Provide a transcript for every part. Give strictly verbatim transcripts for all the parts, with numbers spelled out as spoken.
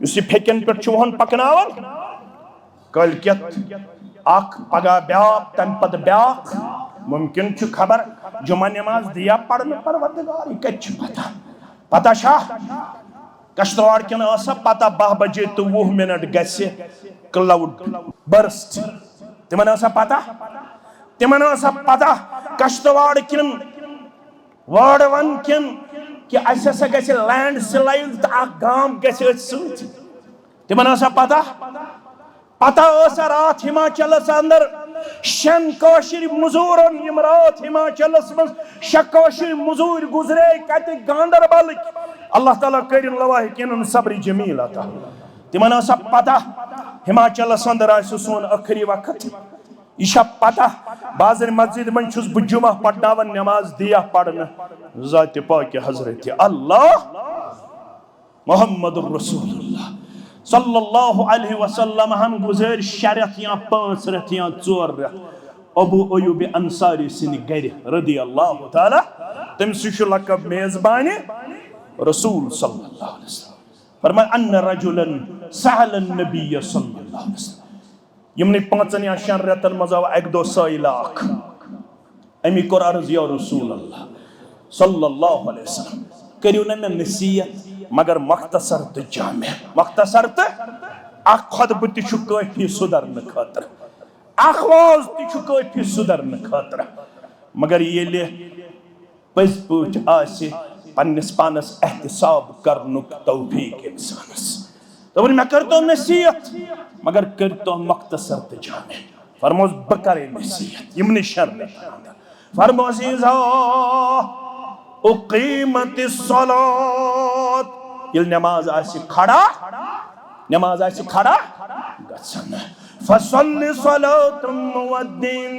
یُس یہِ پھیٚکٮ۪ن پٮ۪ٹھ چھُ وُہن پکناوان، کٲلۍ کٮ۪تھ اکھ، پگاہ بیٛاکھ، تمہِ پتہٕ بیٛاکھ، ممکن چھُ خبر جمعہ نماز دِیا پرنہٕ، پروردگار، یہِ کتہِ چھُ پتہ؟ پتہ چھا؟ کشتواڑ کٮ۪ن ٲسا پتہ باہ بجے تہٕ وُہ منٹ گژھِ کلاؤڈ برسٹ؟ تِمن ٲسا پتہ؟ تِمن ٲسا پتہ کشتواڑ کٮ۪ن وٲڈوَن کِن کہِ اَسہِ ہسا گژھِ لینڈ سلایڈ تہٕ اکھ گام گژھِ أتھۍ سۭتۍ؟ تِمن ٲسا پتہ؟ پتہ ٲسا راتھ ہماچلس اندر شٮ۪ن کٲشِر مزوٗرن، یِم راتھ ہماچلس منٛز شےٚ کٲشِر مزوٗرۍ گُزرے کتہِ؟ گاندربلٕکۍ۔ اللہ تعالیٰ کٔرِن لواحقینن صبر جمیل عطا۔ تِمن ٲسا پتہ ہماچلس اندر آسہِ سون ٲخری وقت؟ یہِ چھا پتہ؟ بازر مسجد منٛز چھُس بہٕ جمعہ پرناوان، نماز دِیا پرنہٕ ذاتِ پاکِ حضرت اللہ محمد رسول اللہ صلی اللہ علیہ وسلم ہن گُزٲرۍ شےٚ رٮ۪تھ یا پانٛژھ رٮ۪تھ یا ژور رٮ۪تھ ابو ایوب انصاری سٕنٛدِ گرِ رضی اللہ تعالیٰ۔ تٔمۍ سٕے چھُ لقب میزبانِ رسول صلی اللہ علیہ وسلم۔ فرمان، ان رجلا سأل النبی صلی اللہ علیہ وسلم۔ یِمنٕے پانٛژن یا شٮ۪ن رٮ۪تن منٛز آو اکہِ دۄہ سٲیلہ اکھ۔ أمی کوٚر عرض، یا رسول اللہ صلی اللہ علیہ وسلم، کٔرِو نہ مےٚ نصیحت مگر مختصر تہٕ جامع۔ مختصر تہٕ اکھ خطبہٕ تہِ چھُ کٲفی سُدھرنہٕ خٲطرٕ، اکھ واز تہِ چھُ کٲفی سُدھرنہٕ خٲطرٕ۔ مگر ییٚلہِ پٔزۍ پٲٹھۍ آسہِ پننِس پانس احتساب کرنُک توفیق انسانس۔ دوٚپُن، مےٚ کٔرۍتو نصیحت، مگر کٔرۍتو مختصر تہٕ جامع۔ فرموس، بہٕ کرے نصیحت یِمنٕے شٮ۪ن رٮ۪تن اندر۔ فرموس، اذا اقیمت الصلاۃ، ییٚلہِ نماز آسہِ کھڑا، نماز آسہِ کھڑا گژھان۔ فصل صلاۃ المؤذن،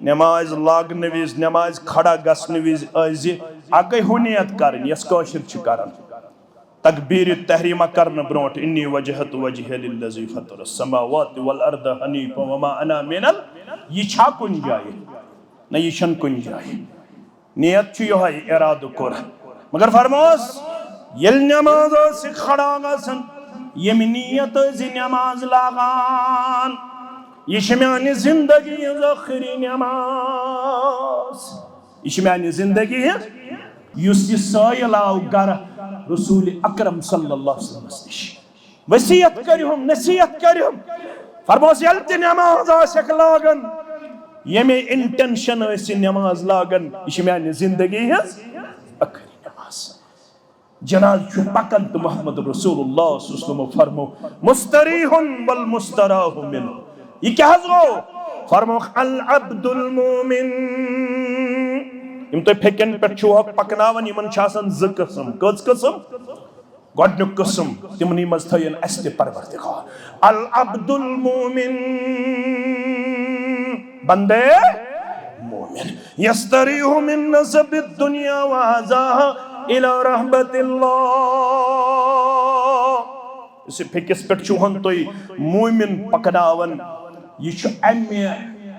نماز لاگنہٕ وِزِ، نماز کھڑا گژھنہٕ وِزِ ٲسۍ زِ اَکٕے ہُہ نیت کرٕنۍ یۄس کٲشِر چھِ کران۔ تکبیر تحریمہ کرنہٕ برونٹھ، انی وجہت وجہی للذی فطر السماوات والارض حنیفا وما انا من ال، یہِ چھا کُنہِ جایہِ؟ نہ، یہِ چھَنہٕ کُنہِ جایہِ۔ نیت چھُ یِہوٚے، ارادٕ کوٚر۔ مگر فرموس، ییٚلہِ نماز ٲسۍ کھڑا گژھان، ییٚمہِ نیت ٲسۍ نماز لاگان، یہِ چھِ میانہِ زندگی ہٕنٛز ٲخری نماز، یہِ چھِ میانہِ زندگی ہٕنٛز۔ یُس یہِ سٲیِل آو گرٕ رسول اکرم صلی اللہ علیہ وسلمس نِش، وصیت کٔرِہُم، نصیحت کٔرِہُم۔ فرموس، ییٚلہِ تہِ نماز آسٮ۪کھ لاگان، ییٚمے انٹینشن ٲسۍ یہِ نماز لاگان، یہِ چھِ میانہِ زندگی ہٕنٛز ٲخری نماز۔ جناز چھُ پکان تہٕ محمد رسول اللہ صلی اللہ علیہ وسلم فرمو، مستریح والمستراح منہ۔ یہِ کیٛاہ حظ گوٚو؟ فرموکھ، العبد المومن۔ یِم تُہۍ پھیٚکٮ۪ن پٮ۪ٹھ چھِو پکناوان، یِمن چھِ آسان زٕ قٕسم۔ کٔژ قٕسم؟ گۄڈٕنیُک قٕسم، تِمنٕے منٛز تھٲیِن اَسہِ تہِ پروردگار۔ العبد المومن، بندے مومن، یستریح من نصب الدنیا و اذاها الی رحمت اللہ۔ یُس یہِ پھیٚکِس پٮ۪ٹھ چھُ ہن تُہۍ مومن پکناوان، یہِ چھُ اَمہِ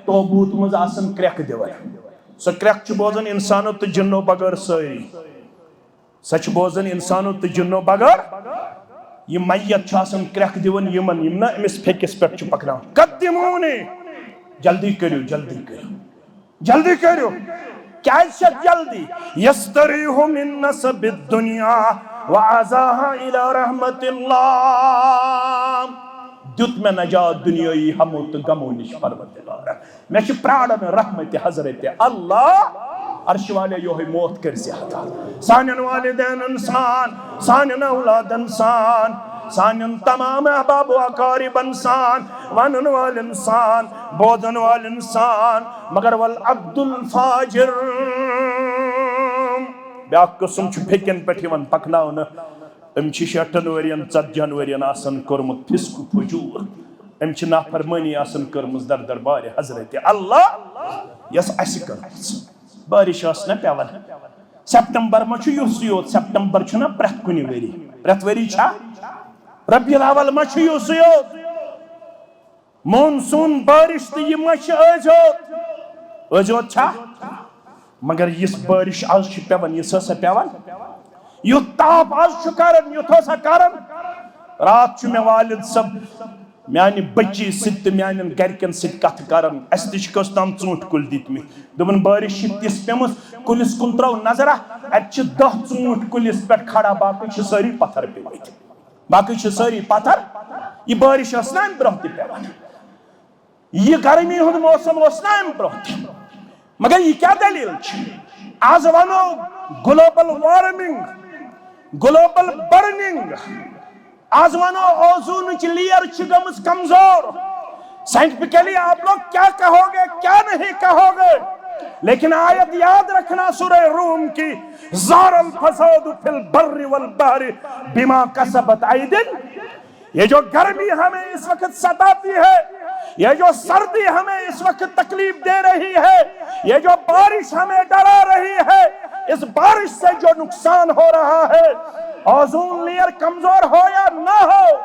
تابوٗت منٛز آسان کرٛٮ۪کھ دِوان۔ سۄ کرٛٮ۪کھ چھِ بوزان اِنسانو تہٕ جِنو بغٲر سٲری۔ سۄ چھِ بوزان اِنسانو تہٕ جِنو بغٲر۔ یہِ میت چھُ آسان کرٛٮ۪کھ دِوان یِمن، یِم نہ أمِس پھیٚکِس پٮ۪ٹھ چھِ پکناوان۔ قدمونی، جلدی کٔرِو، جلدی کٔرِو، جلدی کٔرِو۔ کیٛازِ چھےٚ جلدی؟ یستریح من نصب الدنیا و اذاها الی رحمت اللہ۔ دیُت مےٚ نجات دُنیٲیی ہمو تہٕ غمو نِش پروردگار۔ مےٚ چھِ پراران رحمت حضرت اللہ۔ عرش والے، یوہے موت کٔرۍ زِ عطا سانٮ۪ن والدینن سان، سانٮ۪ن اولادن سان، سانٮ۪ن تمام احباب و اقاربن سان، ونن والٮ۪ن سان، بوزن والٮ۪ن سان۔ مگر والعبد الفاجر، بیاکھ قٕسم چھُ پھیٚکٮ۪ن پٮ۪ٹھ یِوان پکناونہٕ۔ أمۍ چھِ شیٹھن ؤرین، ژتجی ہن ؤرین آسان کوٚرمُت فسق و فجور۔ أمۍ چھِ نافرمٲنی آسان کٔرمٕژ در دربارِ حضرت اللہ، یۄس اَسہِ کٔرمٕژ۔ بارش ٲس نہ پٮ۪وان۔ سپٹمبر ما چھُ یُسُے یوت؟ سپٹمبر چھُنہ پرٛٮ۪تھ کُنہِ ؤری؟ پرٛٮ۪تھ ؤری چھا؟ ربیع الاول ما چھُ یُسُے یوت؟ مون سون بارش تہٕ یہِ ما چھِ أزۍ یوت؟ أزۍ یوت چھا؟ مگر یِژھ بارش آز چھِ پٮ۪وان، یِژھ ٲسا پٮ۪وان؟ یُتھ تاپھ از چھُ کران، یُتھ ہسا کران۔ راتھ چھُ مےٚ والد صٲب میانہِ بٔچی سۭتۍ تہٕ میانٮ۪ن گرِکٮ۪ن سۭتۍ کتھٕ کران۔ اسہِ تہِ چھِ کٔژ تام ژوٗنٛٹھۍ کُلۍ دِتمٕتۍ۔ دوٚپُن، بارش چھِ تِژھ پیمٕژ، کُلِس کُن ترٲو نظرہ، اتہِ چھِ دَہ ژوٗنٛٹھۍ کُلِس پٮ۪ٹھ کھڑا، باقٕے چھِ سٲری پتھر پیمٕتۍ۔ باقٕے چھِ سٲری پتھر۔ یہِ بارش ٲس نہ امہِ برونٛہہ تہِ پٮ۪وان؟ یہِ گرمی ہُنٛد موسم اوس نہ امہِ برونٛہہ تہِ؟ مگر یہِ کیٛاہ دٔلیٖل چھِ؟ از ونو گلوبل وارمنگ، گلوبل برننگ، از ونو اوزونٕچ لیئر چھِ گٔمٕژ کمزور۔ سائنٹیفکلی آپ لوگ کیا کہو گے، کیا نہیں کہو گے، لیکن آیت یاد رکھنا سورہ روم کی، ظہر الفساد فی البر والبحر بما کسبت ایدی۔ یہ جو گرمی ہمیں اس وقت ستاتی ہے، یہ جو سردی ہمیں اس وقت تکلیف دے رہی ہے، یہ جو بارش ہمیں ڈرا رہی ہے، اس بارش سے جو نقصان ہو رہا ہے، اوزون لیئر کمزور ہو یا نہ ہو،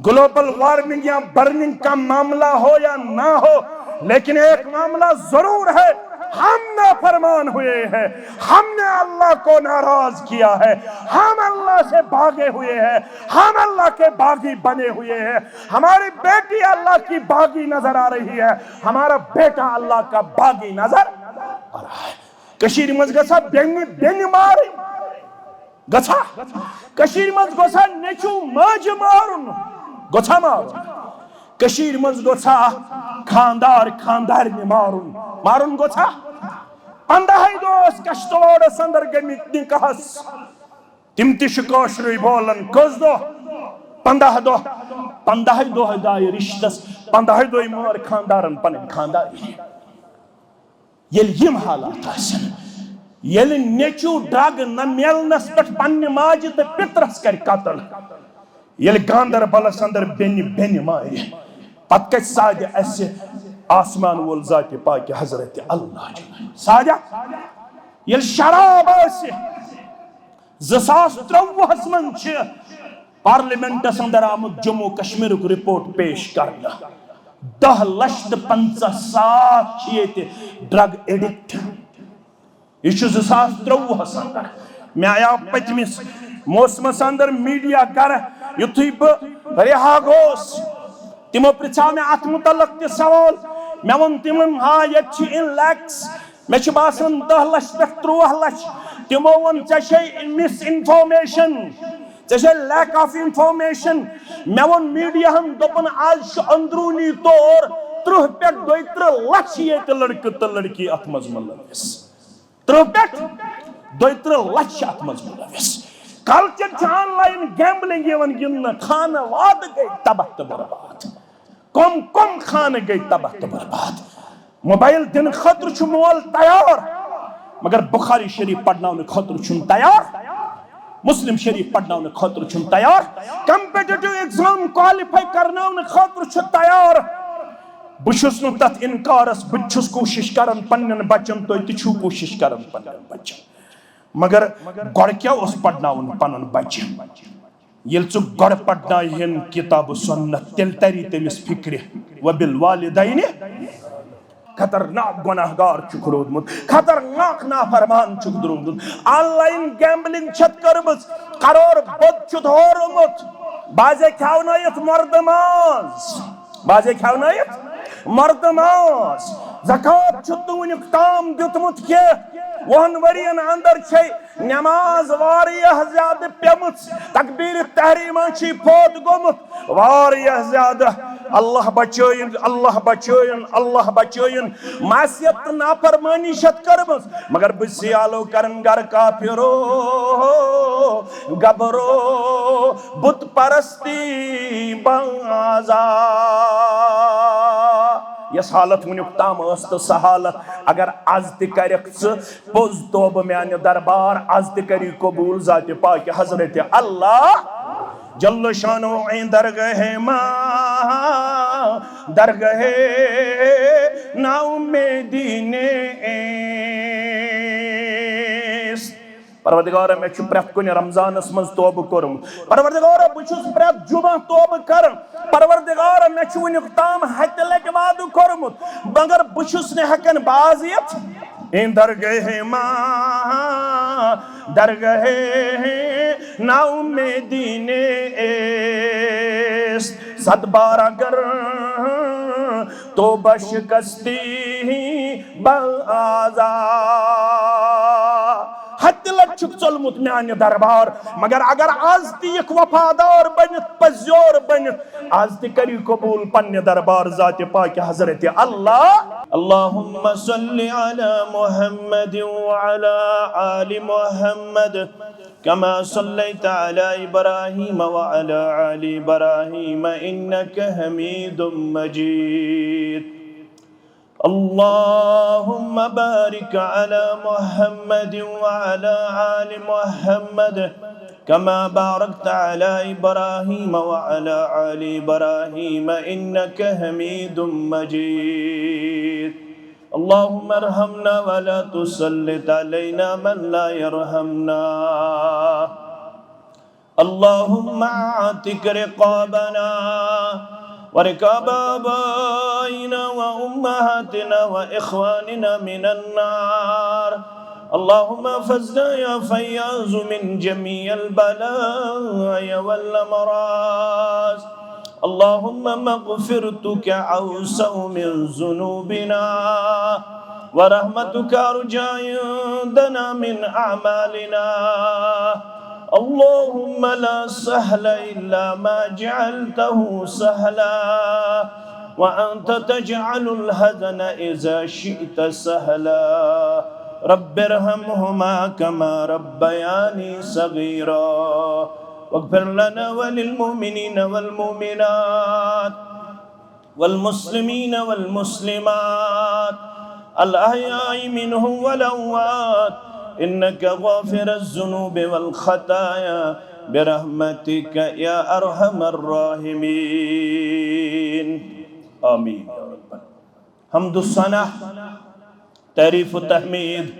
گلوبل وارمنگ یا برننگ کا معاملہ ہو یا نہ ہو، لیکن ایک معاملہ ضرور ہے، ہم نافرمان ہوئے ہیں، ہم نے اللہ کو ناراض کیا ہے، ہم اللہ سے بھاگے ہوئے ہیں، ہم اللہ کے باغی بنے ہوئے ہیں۔ ہماری بیٹی اللہ کی باغی نظر آ رہی ہے، ہمارا بیٹا اللہ کا باغی نظر آ رہا ہے۔ کشیر منٛز گژھا بیٚنہِ بیٚنہِ مارٕنۍ؟ گژھا؟ کشیر منٛز گژھا نیٚچو ماجہِ مارُن؟ گژھا مارُن؟ کشیر منٛز گژھا خاندار خاندارنہِ مارُن؟ مارُن گژھا؟ پندہے دۄہ ٲسۍ کشتواڑس اندر گٔمٕتۍ نکاحس۔ تِم تہِ چھِ کٲشرُے بولان۔ کٔژ دۄہ؟ پندہ دۄہ۔ پندہے دۄہ دایہِ رشتس، پندہے دۄہ مٲر خاندارن پنٕنۍ خانداری۔ ییٚلہِ یِم حالات آسن، ییٚلہِ نیٚچو ڈرگ نہ میلنس پٮ۪ٹھ پننہِ ماجہِ تہٕ پِترس کرِ قتل، ییٚلہِ گاندربلس اندر بیٚنہِ بیٚنہِ مارِ، پتہٕ کتہِ سادِ اسہِ آسمان وول ذاتِ پاکِ حضرت اللہ؟ سادِ ییٚلہِ شراب آسہِ، زٕ ساس ترٛۆوُہس منٛز چھِ پارلیمنٹس اندر آمُت جموں کشمیرُک رپورٹ پیش کرنہٕ۔ دَہ لچھ تہٕ پنٛژاہ ساس چھِ ییٚتہِ ڈرگ ایڈکٹ۔ یہِ چھُ زٕ ساس ترٛۆوُہس اندر۔ مےٚ آیاو پٔتمِس موسمس اندر میڈیا گرٕ، یُتھُے بہٕ رہا گوس، تِمو پرژھاو مےٚ اتھ متعلق تہِ سوال۔ مےٚ ووٚن تِمن، ہاں، ییٚتہِ چھِ ان لیکس، مےٚ چھُ باسان دَہ لچھ پٮ۪ٹھ ترٛۆوُہ لچھ۔ تِمو ووٚن، ژےٚ چھے مس انفارمیشن، ژےٚ چھے lack of information۔ مےٚ ووٚن میڈیاہن، دوٚپُن، از چھُ اندروٗنی طور ترٕٛہ پٮ۪ٹھ دۄیہِ ترٕٛہ لچھ ییٚتہِ لڑکہٕ تہٕ لڑکی اتھ منٛز مُلوث۔ ترٕٛہ پٮ۪ٹھ دۄیہِ ترٕٛہ لچھ چھِ اتھ منٛز مُلوث۔ کلچر چھِ آن لاین گیمبلنگ یِوان گِنٛدنہٕ، خانہٕ وادٕ گٔے تباہ تہٕ برباد۔ کم کم خانہٕ گٔے تباہ تہٕ برباد۔ موبائل دِنہٕ خٲطرٕ چھُ مول تیار، مگر بخاری شریف پرناونہٕ خٲطرٕ چھُنہٕ تیار، مسلم شریف پرناونہٕ خٲطرٕ چھُنہٕ تیار، کمپیٹیٹو ایگزام کوالیفائی کرناونہٕ خٲطرٕ چھُ تیار۔ بہٕ چھُس نہٕ تتھ انکارس، بہٕ تہِ چھُس کوٗشش کران پننٮ۪ن بچن، تُہۍ تہِ چھِو کوٗشش کران پننٮ۪ن بچن، مگر گۄڈٕ کیٛاہ اوس پرناوُن پنُن بچہِ؟ ییٚلہِ ژٕ گۄڈٕ پرناوہن کتاب و سنت، تیٚلہِ تری تٔمِس فکرِ۔ وبالوالدین، خطرناک گناہگار چھُکھ روٗدمُت، خطرناک نافرمان چھُکھ روٗدمُت۔ آن لاین گیمبلنگ چھتھ کٔرمٕژ، کرور بُت چھُتھ ہورمُت، بازے کھیونٲیِتھ مردٕ ماز، بازے کھیونٲیِتھ مردٕ ماز۔ زکوٰۃ چھُتھ نہٕ وُنیُک تام دیُتمُت کینٛہہ۔ وُہن ؤرین اندر چھے نماز واریاہ زیادٕ پیمٕژ، تکبیر تحریمہ چھُے فوت گوٚمُت واریاہ زیادٕ۔ اللہ بچٲیِن، اللہ بچٲیِن، اللہ بچٲیِن۔ معصیت تہٕ نافرمٲنی چھتھ کٔرمٕژ، مگر بہٕ سیالو کرن گر کافرو، گبرو، بت پرستی بازا۔ یۄس حالت وُنیُک تام ٲس تہٕ سۄ حالت اگر از تہِ کرکھ ژٕ، پوٚز توبہٕ میانہِ دربار، از تہِ کری قبول ذاتِ پاکِ حضرت اللہ جل شانو۔ ایں درگاہ ما، درگاہ نا امیدی نیست۔ پروردگارا، مےٚ چھُ پرٛٮ۪تھ کُنہِ رمضانس منٛز توبہٕ کوٚرمُت۔ پروردگارا، بہٕ چھُس پرٛٮ۪تھ جمعہ توبہٕ کران۔ پروردگارا، مےٚ چھُ وُنیُک تام ہتہِ لٹہِ وعدٕ کوٚرمُت، مگر بہٕ چھُس نہٕ ہٮ۪کان باز یِتھ۔ این درگہ ما درگہ ناامیدی نیست، صد بار اگر توبہ شکستی با آزا۔ ہتہِ لٹہِ چھُکھ ژوٚلمُت میانہِ دربار، مگر اگر از تہِ یِکھ وفادار بٔنِتھ، پزیور بٔنِتھ، از تہِ کری قبول پننہِ دربار ذات پاک حضرت اللہ۔ اللهم صل على محمد وعلى آل محمد كما صليت على إبراهيم وعلى آل إبراهيم إنك حميد مجيد. اللهم بارك على محمد وعلى آل محمد كما باركت على إبراهيم وعلى آل إبراهيم إنك حميد مجيد. اللهم ارحمنا ولا تسلط علينا من لا يرحمنا. اللهم اعتق رقابنا ورقاب آبائنا وأمهاتنا وإخواننا من النار. اللهم احفظنا يا فياض من جميع البلايا والأمراض. اللهم مغفرتك أوسع من ذنوبنا ورحمتك أرجى عندنا من أعمالنا. اللهم لا سهل إلا ما جعلته سهلا وأنت تجعل الحزن إذا شئت سهلا. رب ارحمهما كما ربياني صغيرا. واغفر لنا وللمؤمنين والمؤمنات والمسلمين والمسلمات الأحياء منهم والأموات إنك غافر الذنوب والخطايا برحمتك يا أرحم الراحمين. آمين يا رب. حمد و ثنا، تعریف و تحمید،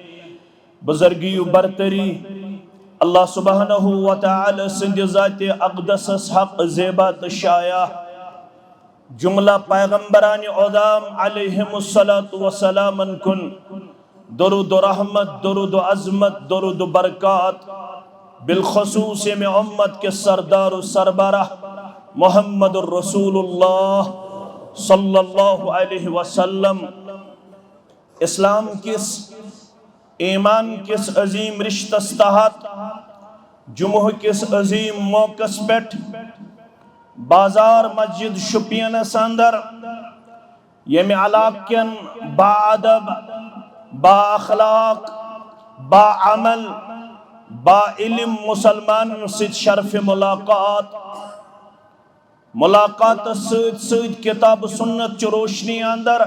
بزرگی و برتری، اللہ سبحانہ و تعالی سٕنٛدِ ذاتِ اقدسس حق زیبا تہٕ شایع۔ جملہ پیغمبران عظام علیہم الصلوۃ والسلامن کُن درود و رحمت، درود و عظمت، درود و برکات، بالخصوص ییٚمہِ امت کِس سردار و سربراہ محمد رسول اللہ صلی اللہ علیہ وسلم۔ اسلام کِس، ایمان کِس عظیم رشتس تحت جمعہ کِس عظیم موقعس پٮ۪ٹھ بازار مسجد شوپینس اندر ییٚمہِ علاقہٕ کٮ۪ن با ادب، با اخلاق، با عمل، با علم مسلمانن سۭتۍ شرف ملاقات، ملاقاتس سۭتۍ سۭتۍ کتاب سنت چہِ روشنی اندر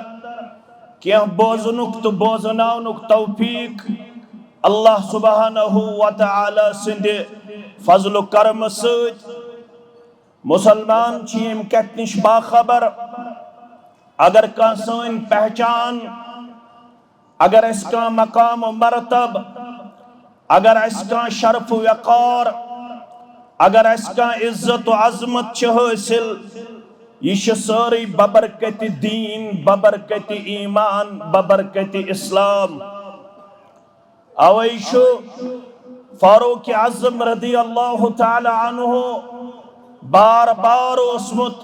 کینٛہہ بوزنُک تہٕ بوزناونُک توفیق اللہ سبحانہ و تعالی سٕنٛدِ فضل و کرمہٕ سۭتۍ۔ مسلمان چھِ ییٚمہِ کتھِ نِش باخبر، اگر کانٛہہ سٲنۍ پہچان، اگر اسہِ کانٛہہ مقام و مرتب، اگر اسہِ کانٛہہ شرف و وقار، اگر اسہِ کانٛہہ عزت و عظمت چھِ حٲصِل، یہِ چھِ سٲرٕے ببرکتِ دیٖن، ببرکتِ ایمان، ببرکتِ اسلام۔ اوے چھُ فاروق اعظم رضی اللہ تعالی عنہ بار بار اوسمُت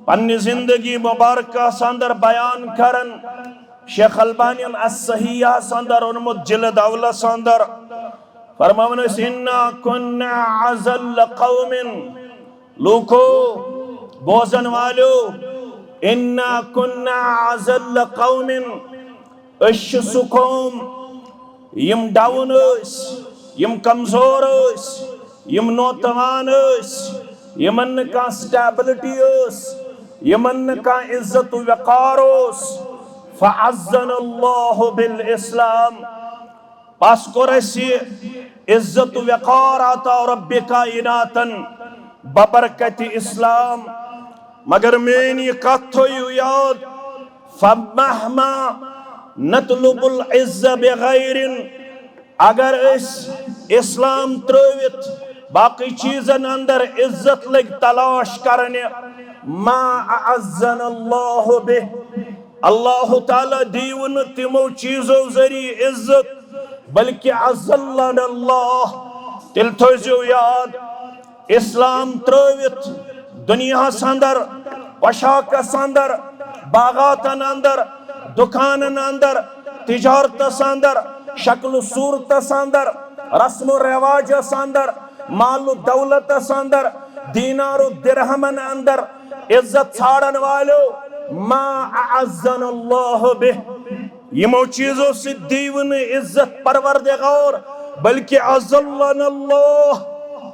پننہِ زندگی مبارکس اندر بیان کران، شیخ البانین الصحیحس اندر اونمُت جلد اولس اندر، فرماوان ٲسۍ، "انا کنا اذل قوم"، لوکو، بوزن والو، "انا کنا اذل قوم"، أسۍ چھِ سُہ قوم یِم ڈاؤن ٲسۍ، یِم کمزور ٲسۍ، یِم نوتوان ٲسۍ، یِمن نہٕ کانٛہہ سٹیبلٹی ٲس، یِمن نہٕ کانٛہہ عزت و وقار اوس۔ فعزنا اللہ بالاسلام۔ پس کوٚر اَسہِ عزت و وقار عطا رب کائناتن ببرکت اسلام۔ مگر میٲنۍ یہِ کتھ تھٲیِو یاد، فمہما نطلب العز بغیر، اگر أسۍ اسلام ترٲوِتھ باقٕے چیزن اندر عزت لٔگۍ تلاش کرنہِ، ما اعزنا اللہ بہ، اللہ تعالیٰ دیو نہٕ تِمو چیزو ذریعہ عزت، بلکہ اذلنا اللہ۔ تیٚلہِ تھٲوزیو یاد، اسلام ترٲوِتھ دنیاہس اندر، پوشاکس اندر، باغاتن اندر، دکانن اندر، تجارتس اندر، شکل و صورتس اندر، رسم و رواجس اندر، مال و دولتس اندر، دینار و درہمن اندر عزت ژھانڈن والو، ما اعزنا اللہ بہ۔ یِمو چیزو سۭتۍ دیو نہٕ عزت پروردگار، بلکہ اذلنا اللہ۔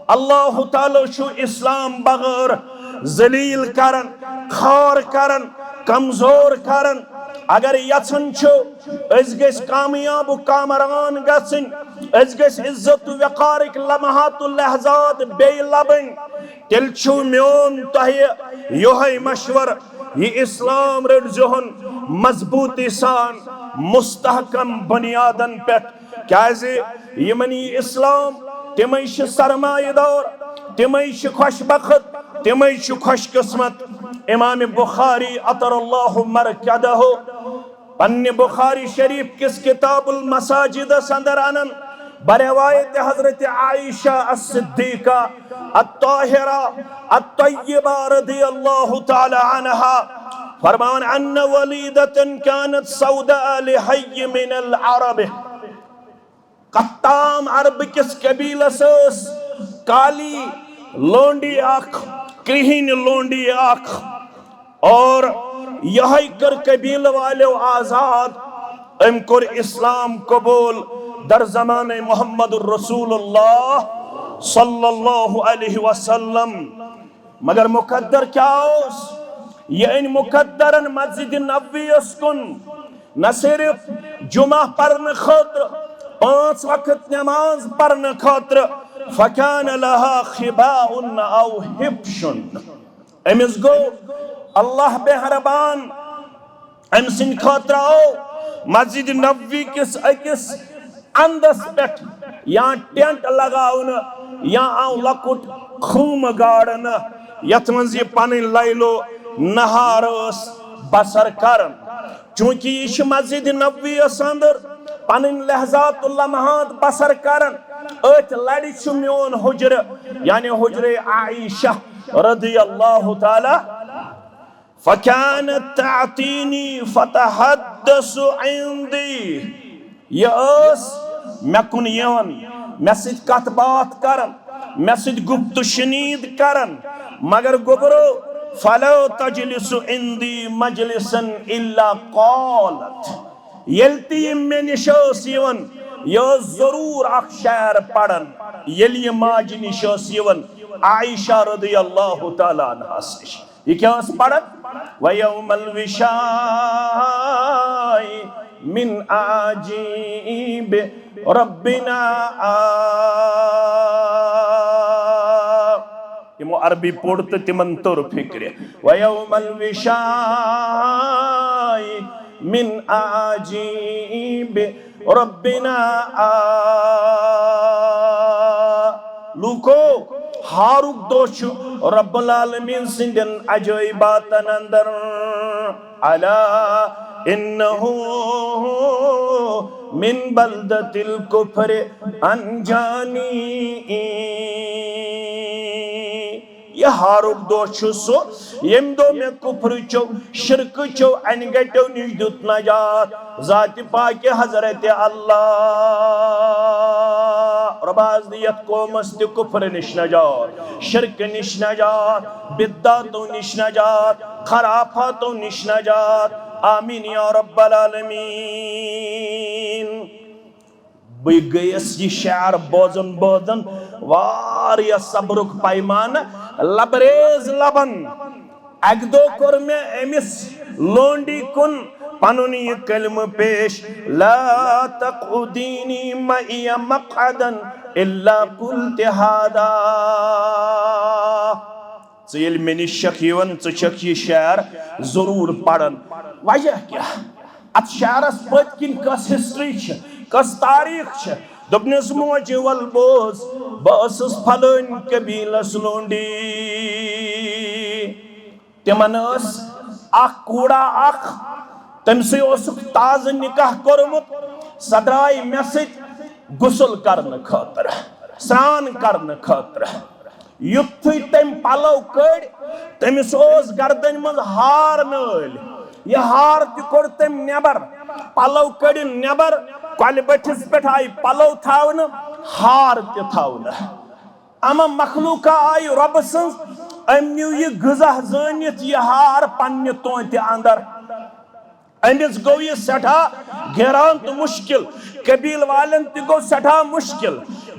اللہ تعالیٰ چھُ اسلام بغٲر ذلیل کران، خوار کران، کمزور کران۔ اگر یژھان چھِو أسۍ گٔژھۍ کامیاب و کامران گژھٕنۍ، أسۍ گٔژھۍ عزت و وقارٕکۍ لمحات و لحظات بیٚیہِ لبٕنۍ، تیٚلہِ چھُ میون تۄہہِ یِہوٚے مشورٕ، یہِ اسلام رٔٹزِہون مضبوٗطی سان مستحکم بنیادن پٮ۪ٹھ، کیازِ یِمن یہِ اسلام، تِمے چھِ سرمایہ دار، تِمے چھِ خۄش بخت، تِمے چھِ خۄش قسمت۔ امام بخاری عطر اللہ مرقدہ پننہِ بخاری شریف کِس کتاب المساجدس اندر انان بروایت حضرت عائشہ الصدیقہ الطاہرہ الطیبہ رضی اللہ تعالی عنہا فرماوان، ان ولیدة كانت سوداء لحي من العرب۔ قطام عرب کِس قبیلس ٲس کالی لونڈی اکھ، کرہِنۍ لونڈی اکھ۔ اور یہے کٔر قبیلہٕ والیو آزاد۔ أمۍ کوٚر اسلام قبول در زمانہ محمد رسول اللہ صلی اللہ علیہ وسلم۔ مگر مقدر کیا اوس؟ یہ أنۍ مقدرن مسجد نبویس کن، نہ صرف جمعہ پرنہٕ خٲطرٕ، پانٛژھ وقت نماز پرنہٕ خٲطرٕ، فکان لها خباء او حبش۔ أمِس گوٚو اللہ مہربان، أمۍ سٕنٛدِ خٲطرٕ آو مسجد نبوی کِس أکِس اندس پٮ۪ٹھ یا ٹینٹ لگاونہٕ یا آو لۄکُٹ خۭمہٕ گاڑنہٕ، یتھ منٛز یہِ پنٕنۍ لیل و نہار ٲس بسر کران۔ چونکہ یہِ چھِ مسجد نبوی یس اندر پنٕنۍ لحظات و لمحات بسر کران، أتھۍ لڑِ چھُ میون حجرٕ، یعنی حجرے عائشہ رضی اللہ تعالی۔ فكانت تأتيني فتحدث عندي۔ یہ ٲس مےٚ کُن یِوان، مےٚ سۭتۍ کتھ باتھ کران، مےٚ سۭتۍ گفت و شنید کران، مگر گوٚبرو، فلا تجلس عندي مجلسا إلا قالت۔ ییٚلہِ تہِ یہِ مےٚ نِش ٲس یِوان، یہِ ٲس ضروٗر اکھ شعر پران۔ ییٚلہِ یہِ ماجہِ نِش ٲس یِوان، عائشہ رضی اللہ تعالی عنہس نِش۔ یہ کیا ٲس پران؟ ویوم الوشاء من عجیب ربنا آ۔ یِمو عربی پوٚر تہٕ تِمن توٚر فکرِ۔ ویوم الوشاء من عجیب ربنا آ۔ لوٗکو، ہارُک دۄہ چھُ رب العالمین سٕنٛدٮ۪ن عجٲیباتن اندر۔ الا انہ من بلدۃ الکفر انجانی۔ یہ ہارُک دۄہ چھُ سُہ، ییٚمہِ دۄہ مےٚ کفرٕچو، شرکٕچو، انہِ گٹیو نِش دیُت نجات۔ ذاتِ پاکِ حضرت اللہ۔ رۄبا، از دِ یتھ قومس تہِ کفر نِش نجات، شرک نِش نجات، بدعتو نِش نجات، خرافاتو نِش نجات۔ آمین یا رب العالمین۔ بہٕ گٔیَس یہِ شعر بوزان بوزان واریاہ صبرُک پیمانہٕ لبریز لبن۔ اکہِ دۄہ کوٚر مےٚ أمِس لونڈی کُن پنُن یہِ کلمہٕ پیش، لا تقعدینی معی مقعدا الا قلت ہذا۔ ژٕ ییٚلہِ مےٚ نِش چھکھ یِوان، ژٕ چھکھ یہِ شعر ضروٗر پران۔ وجہ کیٛاہ؟ اتھ شعرس پٔتۍ کِنۍ کۄس ہسٹری چھِ، کۄس تاریخ چھِ؟ دوٚپنس، موجہِ ول بوز، بہٕ ٲسٕس فلٲنۍ قبیلس لونڈی۔ تِمن ٲس اکھ کوٗڑا اکھ، تٔمۍ سٕے اوسُکھ تازٕ نکاح کوٚرمُت، سۄ درٛاے مےٚ سۭتۍ غسل کرنہٕ خٲطرٕ، سرٛان کرنہٕ خٲطرٕ۔ یُتھُے تٔمۍ پلو کٔڑۍ، تٔمِس اوس گردنہِ منٛز ہار نٲلۍ۔ یہِ ہار تہِ کوٚڑ تٔمۍ نٮ۪بر، پلو کٔڑِن نٮ۪بر، کۄلہِ بٔٹھِس پٮ۪ٹھ آیہِ پلو تھاونہٕ، ہار تہِ تھاونہٕ۔ اما مخلوقہ آیہِ رۄبہٕ سٕنٛز، أمۍ نیوٗ یہِ غذا زٲنِتھ یہِ ہار پننہِ تونتہِ اندر۔ أمِس گوٚو یہِ سٮ۪ٹھاہ گیران تہٕ مُشکِل۔ قبیٖل والٮ۪ن تہِ گوٚو سٮ۪ٹھاہ مُشکِل۔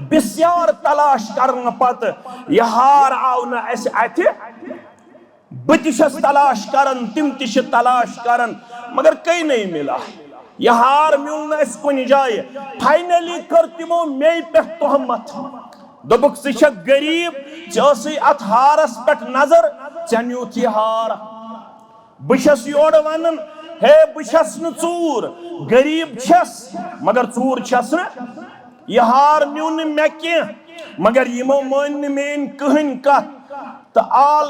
بسیار تلاش کرنہٕ پتہٕ یہِ ہار آو نہٕ اَسہِ اَتھِ۔ بہٕ تہِ چھَس تلاش کران، تِم تہِ چھِ تلاش کران، مگر کئی نہیں ملا۔ یہِ ہار میوٗل نہٕ اَسہِ کُنہِ جایہِ۔ Finally کٔر تِمو مے پٮ۪ٹھ تہمت۔ دوٚپُکھ، "ژٕ چھَکھ غریٖب، ژےٚ ٲسٕے اَتھ ہارَس پٮ۪ٹھ نظر، ژےٚ نیوٗتھ یہِ ہار۔" بہٕ چھَس یورٕ وَنان، ہے، بہٕ چھَس نہٕ ژوٗر، غریٖب چھَس، مگر ژوٗر چھَس نہٕ۔ یہِ ہار نیوٗ نہٕ مےٚ کینٛہہ، مگر یِمو مٲنۍ نہٕ میٛٲنۍ کٕہٕنۍ کَتھ۔ تہٕ آل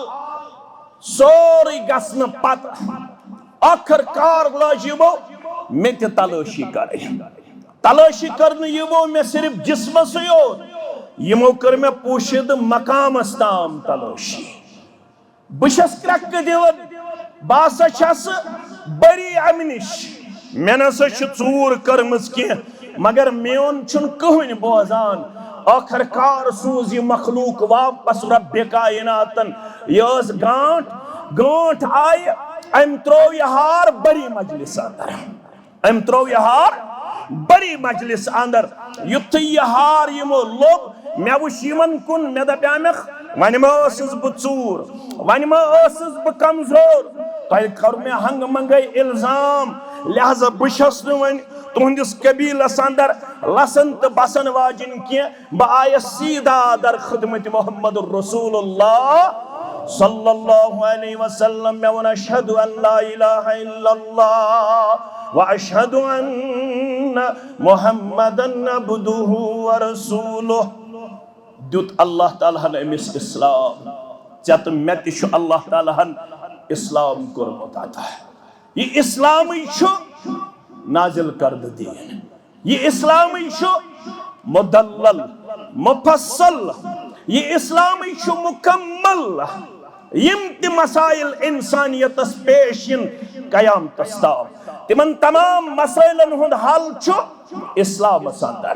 سورُے گژھنہٕ پتہٕ ٲخٕر کار لٲج یِمو مےٚ تہِ تلٲشی کرٕنۍ۔ تلٲشی کٔر نہٕ یِمو مےٚ صرف جسمسٕے یوت، یِمو کٔر مےٚ پوشیدٕ مقامس تام تلٲشی۔ بہٕ چھَس کرٛٮ۪کہٕ دِوان، بہٕ ہسا چھَس بری اَمہِ نِش، مےٚ نہ سا چھِ ژوٗر کٔرمٕژ کینٛہہ، مگر میون چھُنہٕ کٕہٕنۍ بوزان۔ ٲخٕر کار سوٗز یہِ مخلوق واپس رب کائناتن۔ یہِ ٲس گانٹھ، گانٹھ آیہِ، أمۍ ترٛوو یہِ ہار بری مجلس اندر۔ أمۍ ترٛوو یہِ ہار بری مجلس اندر۔ یُتھُے یہِ ہار یِمو لوٚب، مےٚ وٕچھ یِمن کُن، مےٚ دپیٛامکھ، "وۄنۍ ما ٲسٕس بہٕ ژوٗر، وۄنۍ ما ٲسٕس بہٕ کمزور؟ تۄہہِ کوٚر مےٚ ہنگہٕ منگے الزام، لہذا بہٕ چھَس نہٕ وۄنۍ تُہنٛدِس قبیلس اندر لسن تہٕ بسن واجِنۍ کینٛہہ۔" بہٕ آیس سیدھا در خدمت محمد رسول اللہ صلی اللہ علیہ وسلم۔ مےٚ ووٚن، "اشہد ان لا الہ الا اللہ و اشہد ان محمدن عبدہ و رسولہ۔" دیُت اللہ تعالیٰ ہن أمِس اسلام۔ ژےٚ تہٕ مےٚ تہِ چھُ اللہ تعالیٰ ہن اسلام کوٚرمُت عطا۔ یہِ اسلامٕے چھُ نازل کردٕ دیٖن۔ یہِ اسلامٕے چھُ مدلل، مفصل۔ یہِ اسلامٕے چھُ مکمل۔ یِم تہِ مسائل انسانیتس پیش یِن قیامتس تام، تِمن تمام مسائلن ہُنٛد حل چھُ اسلامس اندر۔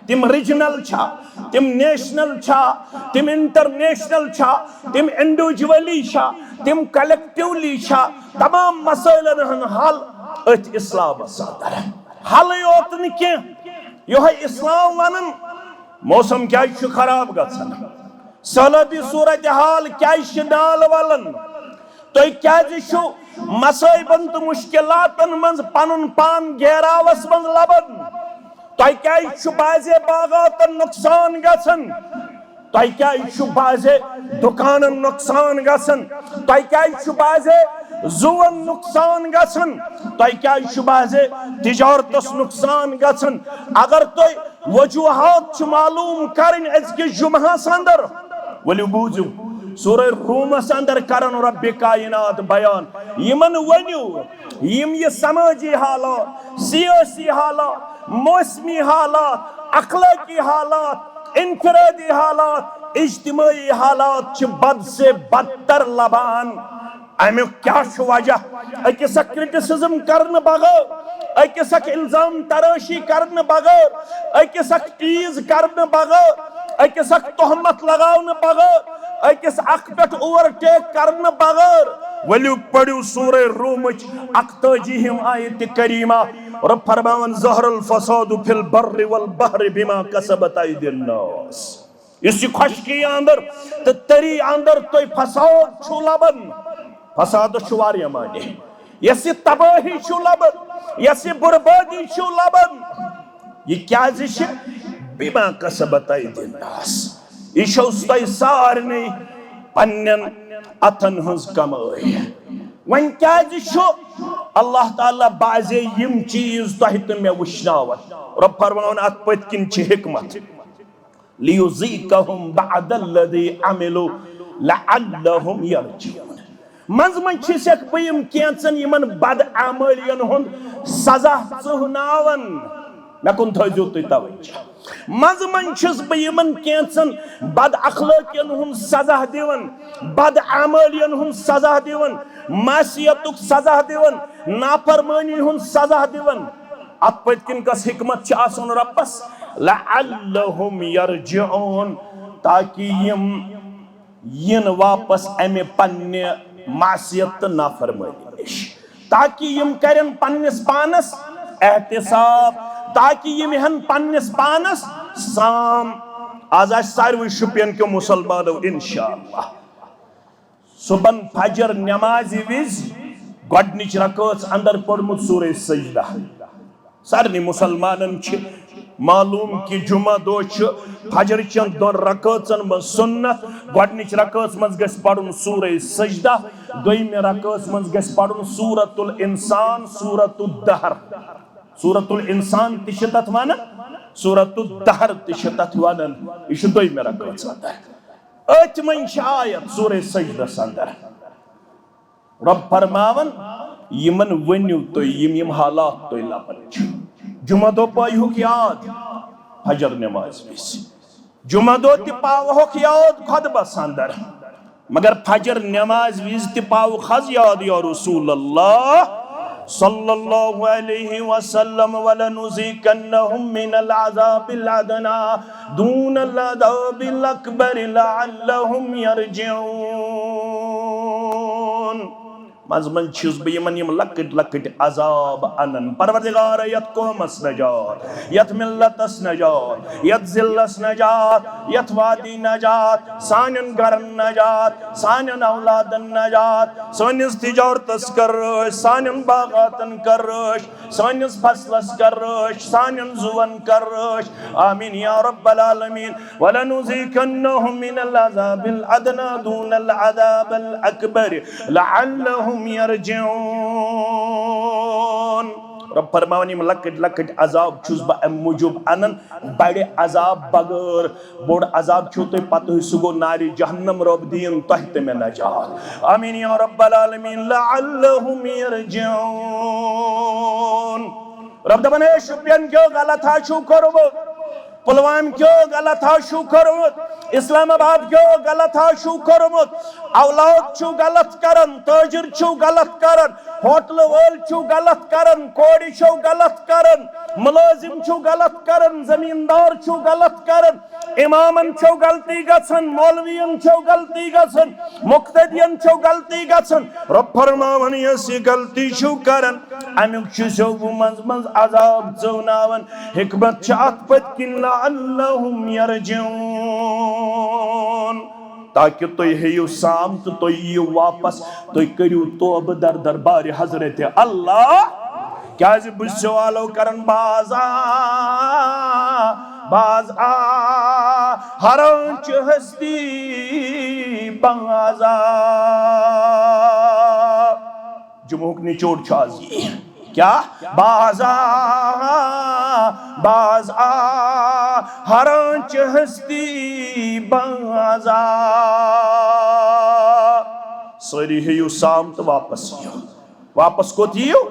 تِم ریجنل چھا، تِم نیشنل چھا، تِم انٹرنیشنل چھا، تِم انڈیویجولی چھا، تِم کلیکٹیولی چھا، تمام مسائلن ہُنٛد حل أتھۍ اسلامس اندر۔ حلٕے یوت نہٕ کینٛہہ، یِہوٚے اسلام ونان، موسم کیازِ چھُ خراب گژھان، سہلابی صورتحال کیازِ چھِ نال ولان، تُہۍ کیازِ چھِو مصٲیبن تہٕ مشکلاتن منٛز پنُن پان گیراوس منٛز لبان؟ تۄہہِ کیازِ چھُ بعضے باغاتن نۄقصان گژھان؟ تۄہہِ کیازِ چھُ بعضے دُکانن نۄقصان گژھان؟ تۄہہِ کیازِ چھُ بعضے زُون نۄقصان گژھان؟ تۄہہِ کیازِ چھُ بعضے تجارتس نۄقصان گژھان؟ اگر تۄہہِ وجوہات چھِ معلوم کرٕنۍ أزکِس جمعہس اندر، ؤلِو بوٗزِو، سورہ رومس اندر کرن رب کائنات بیان۔ یِمن ؤنِو، یِم یہِ سمٲجی حالات، سیٲسی حالات، موسمی حالات، اخلٲقی حالات، انفرادی حالات، اجتماعی حالات چھِ بد سے بدتر لبان۔ امیُک کیٛاہ چھُ وجہ؟ أکِس اکھ کرٹیسزم کرنہٕ بغٲر، أکِس اکھ الزام ترٲشی کرنہٕ بغٲر، أکِس اکھ ٹیٖز کرنہٕ بغٲر، أکِس اکھ تہمت لگاونہٕ بغٲر، أکِس اکھ پٮ۪ٹھ اوور ٹیک کرنہٕ بغٲر۔ ؤلِو پٔرِو سورہ رومٕچ اکتٲجی ہِم آیت کریمہ۔ رب فرماوان، "ظہر الفساد فی البر والبحر بما کسبت ایدی الناس۔" یُس یہِ خۄشکی اندر تہٕ تٔری اندر تُہۍ فساد چھُو لبان، فسادس چھُ واریاہ معنی۔ یۄس یہِ تبٲہی چھُو لبان، یۄس یہِ بربٲدی چھُو لبان، یہِ کیازِ چھِ؟ بما کسبت ایدی الناس۔ یہِ چھو تۄہہِ سارنٕے پننٮ۪ن اتھن ہٕنٛز کمٲے۔ وۄنۍ کیازِ چھُ اللہ تعالیٰ بعضے یِم چیٖز تۄہہِ تہٕ مےٚ وٕچھناوان؟ رب فرماوان، اتھ پٔتۍ کِنۍ چھِ حکمت۔ لیذیقہم بعض الذی عملوا لعلہم یرجعون۔ منٛزٕ منٛزٕ چھِسکھ بہٕ یِم کینٛژن یِمن بدعمٲلین ہُنٛد سزا ژٕہناوان۔ مےٚ کُن تھٲیزیو تُہۍ توجہ۔ منٛزٕ منٛزٕ چھُس بہٕ یِمن کینٛژن بد اخلٲقین ہُنٛد سزا دِوان، بدعمٲلین ہُنٛد سزا دِوان، معصیتُک سزا دِوان، نافرمٲنی ہُنٛد سزا دِوان۔ اتھ پٔتۍ کِنۍ کۄس حکمت چھِ آسان رۄبس؟ لعلہم یرجعون، تاکہِ یِم یِن واپس امہِ پننہِ معصیت تہٕ نافرمٲنی نِش، تاکہِ یِم کرن پننِس پانس احتساب، تاکہِ یِم ہن پننِس پانس سام۔ آز آسہِ ساروٕے شُپین کیو مسلمانو انشاءاللہ صبحن فجر نمازِ وِزِ گۄڈنِچ رکٲژ اندر پوٚرمُت سورہ سجدہ۔ سارنٕے مسلمانن چھِ معلوم کہِ جمعہ دۄہ چھُ فجر چٮ۪ن دۄن رکٲژن منٛز سُنت۔ گۄڈنِچ رکٲژ منٛز گژھِ پرُن سورہ سجدہ، دوٚیمہِ رکٲژ منٛز گژھِ پرُن سورۃ الانسان، سورۃ الدہر۔ سورۃ الانسان تہِ چھِ تتھ ونان، سورۃ الدہر تہِ چھِ تتھ ونان۔ یہِ چھُ دوٚیمہِ رکٲژ اندر۔ أتھۍ منٛز چھِ آیت سورہ سجدس اندر۔ رۄب فرماوان، یِمن ؤنِو تُہۍ، یِم یِم حالات تُہۍ لبان چھِو۔ جمعہ دۄہ پٲیہُکھ یاد فجر نماز وِزِ۔ جمعہ دۄہ تہِ پاوہوکھ یاد خطبس اندر۔ مگر فجر نماز وِزِ تہِ پاوہوکھ حظ یاد، یا رسول اللہ صلی اللہ علیہ وسلم، ولنذیقنہم من العذاب الادنی دون العذاب الاکبر لعلہم یرجعون۔ منٛزٕ منٛزٕ چھُس بہٕ یِمن یِم لۄکٕٹۍ لۄکٕٹۍ عذاب انان۔ پروردگارا، یتھ قومس نجات، یتھ ملتس نجات، یتھ ضلعس نجات، یتھ وادی نجات، سانٮ۪ن گرن نجات، سانٮ۪ن اولادن نجات، سٲنِس تجارتس کر رٲچھ، سانٮ۪ن باغاتن کر رٲچھ، سٲنِس فصلس کر رٲچھ، سانٮ۪ن زُوَن کر رٲچھ۔ آمین یا رب العالمین۔ ولنذیقنہم من العذاب الادنی دون العذاب الاکبر لعلہم یرجعون۔ رب فرماوان، یِم لۄکٕٹۍ لۄکٕٹۍ عذاب چھُس بہٕ امہِ موٗجوٗب انان، بڑِ عذاب بغٲر۔ بوٚڑ عذاب چھُو تۄہہِ پتہٕ، سُہ گوٚو نارِ جہنم۔ رۄب دِیِن تۄہہِ تہِ مےٚ نجات۔ آمین یا رب العالمین۔ لعلہم یرجعون۔ رۄب دپان، ہے شُپین کیو غلط ہا چھُو کوٚرمُت، پلوامہِ کیو غلط ہا چھُو کوٚرمُت، اسلام آباد کیو غلط ہا چھُو کوٚرمُت، اولاد چھُو غلط کران، تاجر چھُو غلط کران، ہوٹلہٕ وٲلۍ چھُو غلط کران، کورِ چھَو غلط کران، مُلٲزِم چھُو غلط کران، زمیٖندار چھُو غلط کران، اِمامن چھَو غلطی گژھان، مولوین چھَو غلطی گژھان، مُقتدین چھَو غلطی گژھان۔ رۄب فرماوان، یۄس یہِ غلطی چھِو کران، اَمیُک چھُسو بہٕ منٛزٕ منٛزٕ عذاب ژٲوناوان۔ حکمت چھِ اَتھ پٔتۍ کِنۍ، لعلہم یرجعون۔ تاکہِ تُہۍ ہیٚیِو سام تہٕ تُہۍ یِیِو واپس، تُہۍ کٔرِو توبہٕ در دربارِ حضرت اللہ۔ کیازِ بہٕ چھُس سوالو کران، باز آ، باز آ، ہر آنچہ ہستی باز آ۔ جمعہُک نچوڑ چھُ آز یی۔ کیا؟ باز آ، باز آ، ہر آنچہ ہستی باز آ۔ سٲری ہیٚیِو سام تہٕ واپس یِیِو۔ واپس کوٚت یِیِو؟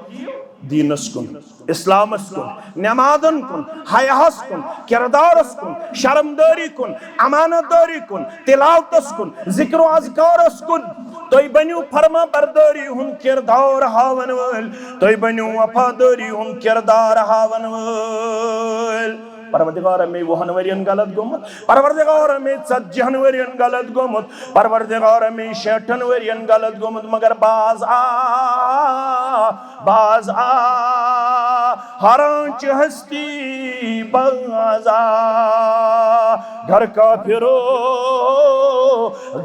دیٖنس کُن، اسلامس کُن، نمازن کُن، حیاہس کُن، کردارس کُن، شرمدٲری کُن، امانت دٲری کُن، تلاوتس کُن، ذکر و اذکارس کُن۔ تُہۍ بٔنِو فرما بردٲری ہُنٛد کردار ہاون وٲلۍ، تُہۍ بٔنِو وفادٲری ہُنٛد کردار ہاون وٲلۍ۔ پروردگار، مے وُہن ؤرین غلط گوٚمُت، پروردگار، مے ژتجی ہن ؤرین غلط گوٚمُت، پروردگار، مے شیٹھن ؤرین غلط گوٚمُت، مگر باز آ، باز آ، ہر آنچہ ہستی باز آ، گھر کا پھرو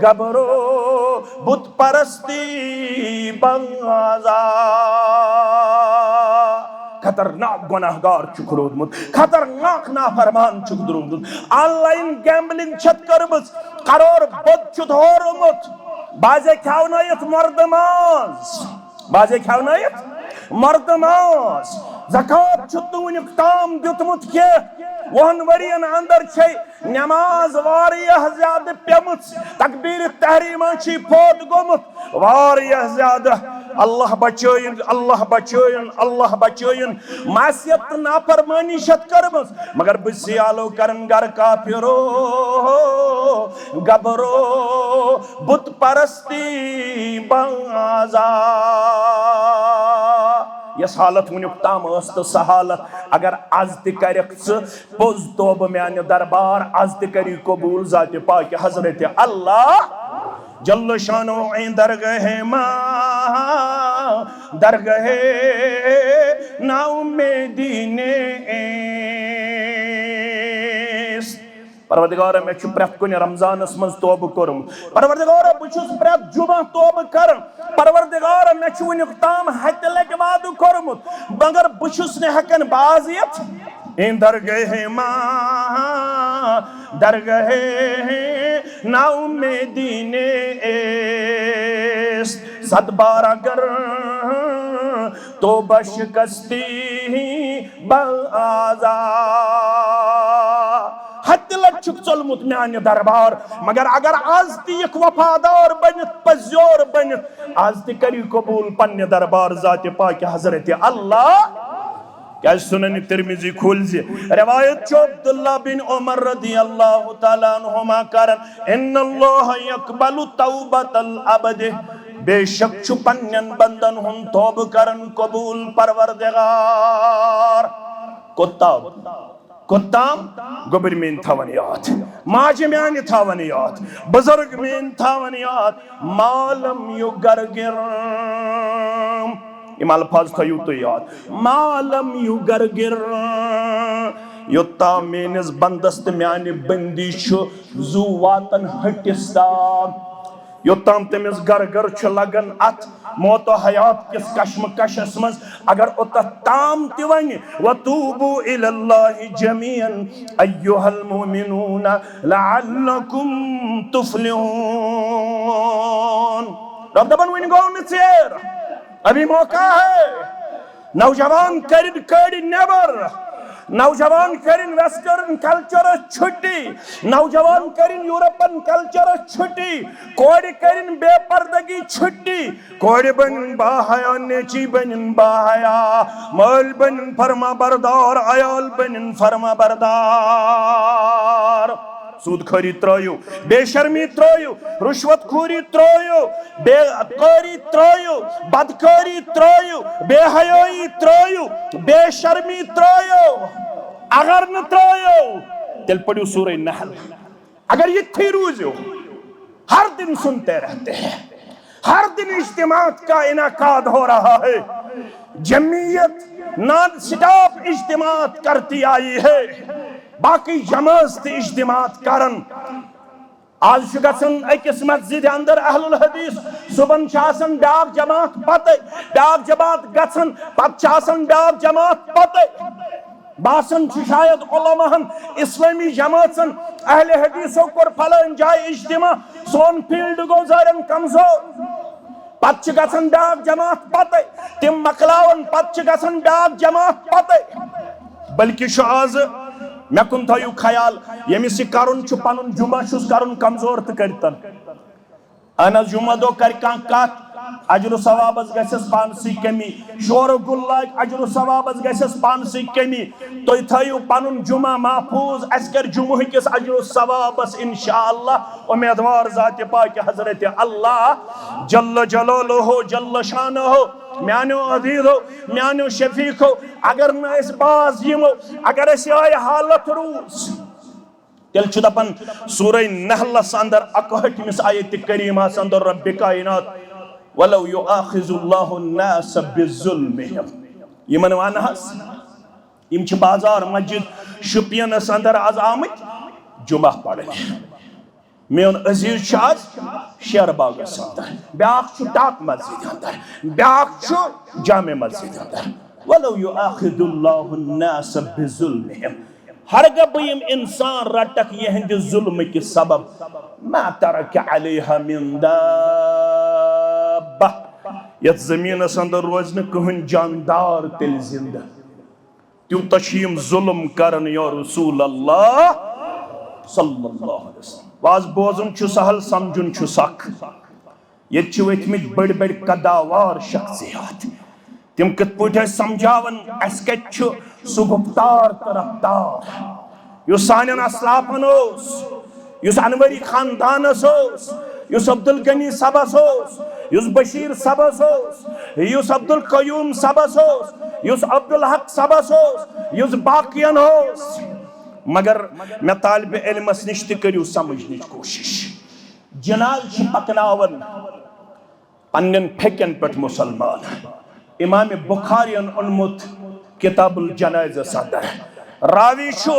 گبرو بت پرستی باز آ۔ خطرناک گناہگار چھُکھ روٗدمُت، خطرناک نافرمان چھُکھ روٗدمُت۔ آن لائن گیمبلنگ چھتھ کٔرمٕژ، کرور بد چھُتھ ہورمُت۔ بازے کھیاونٲیِتھ مردٕ ماز، بازے کھیاونٲیِتھ مردٕ ماز۔ زکوٰۃ چھُ نہٕ وُنیُک تام دیُتمُت کینٛہہ۔ وُہن ؤرین اندر چھے نماز واریاہ زیادٕ پیمٕژ، تکبیر تحریمہ چھُے فوت گوٚمُت، واریاہ زیادٕ۔ اللہ بچٲیِن، اللہ بچٲیِن، اللہ بچٲیِن۔ معصیت تہٕ نافرمٲنی چھَتھ کٔرمٕژ، مگر بہٕ چھُسے آلو کران گرٕ کافرو، گبرو، بت پرستی بازا۔ یۄس حالت وُنیُک تام ٲس تہٕ سۄ حالت اگر از تہِ کرکھ ژٕ پوٚز توبہٕ میانہِ دربار، از تہِ کری قبول ذاتِ پاکِ حضرت اللہ جل شانہ۔ ایں درگاہ ما درگاہ نا امیدی نیست۔ پروردگارا، مےٚ چھُ پرٛٮ۪تھ کُنہِ رمضانس منٛز توبہٕ کوٚرمُت۔ پروردگارا، بہٕ چھُس پرٛٮ۪تھ جمعہ توبہٕ کران۔ پروردگارا، مےٚ چھُ وُنیُک تام ہتہِ لٹہِ وعدٕ کوٚرمُت، مگر بہٕ چھُس نہٕ ہٮ۪کان باز یِتھ۔ ایں درگاہ ما درگاہ نا امیدی نیست، صد بار اگر توبہ شکستی بازا۔ ہتہِ لٹہِ چھُکھ ژوٚلمُت میانہِ دربار، مگر اگر از تہِ یِکھ وفادار بٔنِتھ، پزیور بٔنِتھ، از تہِ کری قبول پننہِ دربار ذاتِ پاکِ حضرت اللہ۔ کیازِ سنن ترمذی کھول زِ روایت چھُ عبداللہ بن عمر رضی اللہ تعالیٰ عنہما کران، ان اللہ یقبل توبۃ العبد، بے شک چھُ پننٮ۪ن بندن ہُنٛد توبہٕ کران قبول پروردگار۔ کوٚت تام؟ کوٚت تام؟ گوٚبرۍ میٲنۍ تھاوان یاد، ماجہِ میانہِ تھاوان یاد، بزرگ میٲنۍ تھاوان یاد، ما لم یغرغر۔ یِم الفاظ تھٲیِو تُہۍ یاد، ما لم یغرغر، یوٚتام میٲنِس بندس تہٕ میانہِ بندی چھُ زُو واتان ہٹِس تام، یوٚتام تٔمِس گرگر چھُ لگان اتھ موت و حیات کِس کشمکشس منٛز، اگر اوٚتتھ تام تہِ ونہِ، وتوبوا الی اللہ جمیعا ایھا المؤمنون لعلکم تفلحون۔ رب دپان، وُنہِ گوٚو نہٕ ژیر، ابھی موقع ہے۔ نوجوان کرن کڑِ نیبر، نوجوان کرن ویسٹرن کلچرس چھٹی، نوجوان کرن یورپن کلچرس چھٹی، کورِ کرن بے پردگی چھٹی، کورِ بنن با حیا، نیچی بنن با حیا، مٲلۍ بنن فرما بردار، عیال بنن فرما بردار۔ سود خوری ترٲیِو، بے شرمی ترٲیِو، رشوت خوری ترٲیِو، بے قٲری ترٲیِو، بدکٲری ترٲیِو، بے حیٲیی ترٲیِو، بے شرمی ترٲیِو۔ اگر نہٕ ترٲیِو، تیٚلہِ پٔرِو سورہ نحل۔ اگر یِتھٕے روٗزِو، ہر دن سنتے رہتے ہیں، ہر دن اجتماعات کا انعقاد ہو رہا ہے، جمعیت نان سٹاپ اجتماعات کرتی آئی ہے، باقی جماعت تہِ اجتماعات کرن۔ آز چھُ گژھان أکِس مسجدِ اندر اہل الحدیث، صبحن چھِ آسان بیاکھ جماعت، پتہٕ بیاکھ جماعت گژھان، پتہٕ چھِ آسان بیاکھ جماعت پتہٕ۔ باسان چھُ شاید علماہن، اسلامی جماعژن، اہل حدیثو کوٚر فلٲنۍ جایہِ اجتماع، سون فیلڈ گوٚو ظٲہرن کمزور۔ پتہٕ چھِ گژھان بیاکھ جماعت پتہٕ، تِم مۄکلاوان، پتہٕ چھِ گژھان بیاکھ جماعت پتہٕ۔ بلکہِ چھُ آز، مےٚ کُن تھٲیِو خیال، ییٚمِس یہِ کرُن چھُ، پنُن جمعہ چھُس کرُن کمزور تہٕ کٔرۍتن۔ اہن حظ، جمعہ دۄہ کرِ کانٛہہ کتھ، اجر و ثوابس گژھٮ۪س پانسٕے کمی، شور و گُل لاگہِ، اجر و ثوابس گژھٮ۪س پانسٕے کمی۔ تُہۍ تھٲیِو پنُن جمعہ محفوظ، اسہِ کرِ جمعہ کِس اجر و ثوابس انشاءاللہ امیدوار ذاتِ پاکِ حضرت اللہ جل جلالہ جل شانہ۔ میانیو عزیزو، میانیو شفیقو، اگر نہٕ أسۍ باز یِمو، اگر اسہِ یِہوٚے حالت روٗز، تیٚلہِ چھُ دپان سورہ نحلس اندر اکہٲٹھمِس آیتِ کریمہس اندر رب کائنات، "ولو یؤاخذ اللہ الناس بظلمہم"، یِمن ونہس، یِم چھِ بازار مسجد شوپینس اندر از آمٕتۍ جمعہ پرنہِ۔ میون عزیز چھُ از شیر باغس اندر، بیاکھ چھُ ٹاک مسجد اندر، بیاکھ چھُ جامع مسجد اندر۔ "ولو یؤاخذ اللہ الناس بظلمہم"، ہرگاہ بہٕ یِم انسان رٹکھ یِہنٛدِ ظلمہٕ کہِ سبب، "ما ترک علیہا من دابہ"، یتھ زمینس اندر روزِ نہٕ کٕہٕنۍ جاندار تیٚلہِ زندٕ۔ یوٗتاہ چھِ یِم ظُلُم کران یا رسول اللہ صلی اللہ علیہ وسلم۔ واز بوزُن چھُ سہل، سمجھُن چھُ سخ۔ ییٚتہِ چھِ ؤتھمٕتۍ بٔڑۍ بٔڑۍ قداوار شخصیات۔ تِم کِتھ پٲٹھۍ ٲسۍ سمجھاوان اَسہِ کَتہِ چھُ سُہ گُفتار تہٕ رفتار یُس سانٮ۪ن اسلافن اوس، یُس انوری خاندانس اوس، یُس عبدالغنی صٲبس اوس، یُس بشیر صٲبس اوس، یُس عبدالقیوم صٲبس اوس، یُس عبدالحق صٲبس اوس، یُس باقین اوس۔ مگر مےٚ طالب علمس نِش تہِ کٔرِو سمجھنٕچ کوٗشش۔ جناز چھِ پکناوان پننٮ۪ن پھیٚکٮ۪ن پٮ۪ٹھ مسلمان۔ امام بخاری یَن اوٚنمُت کتاب الجنائزس اندر۔ راوی چھُ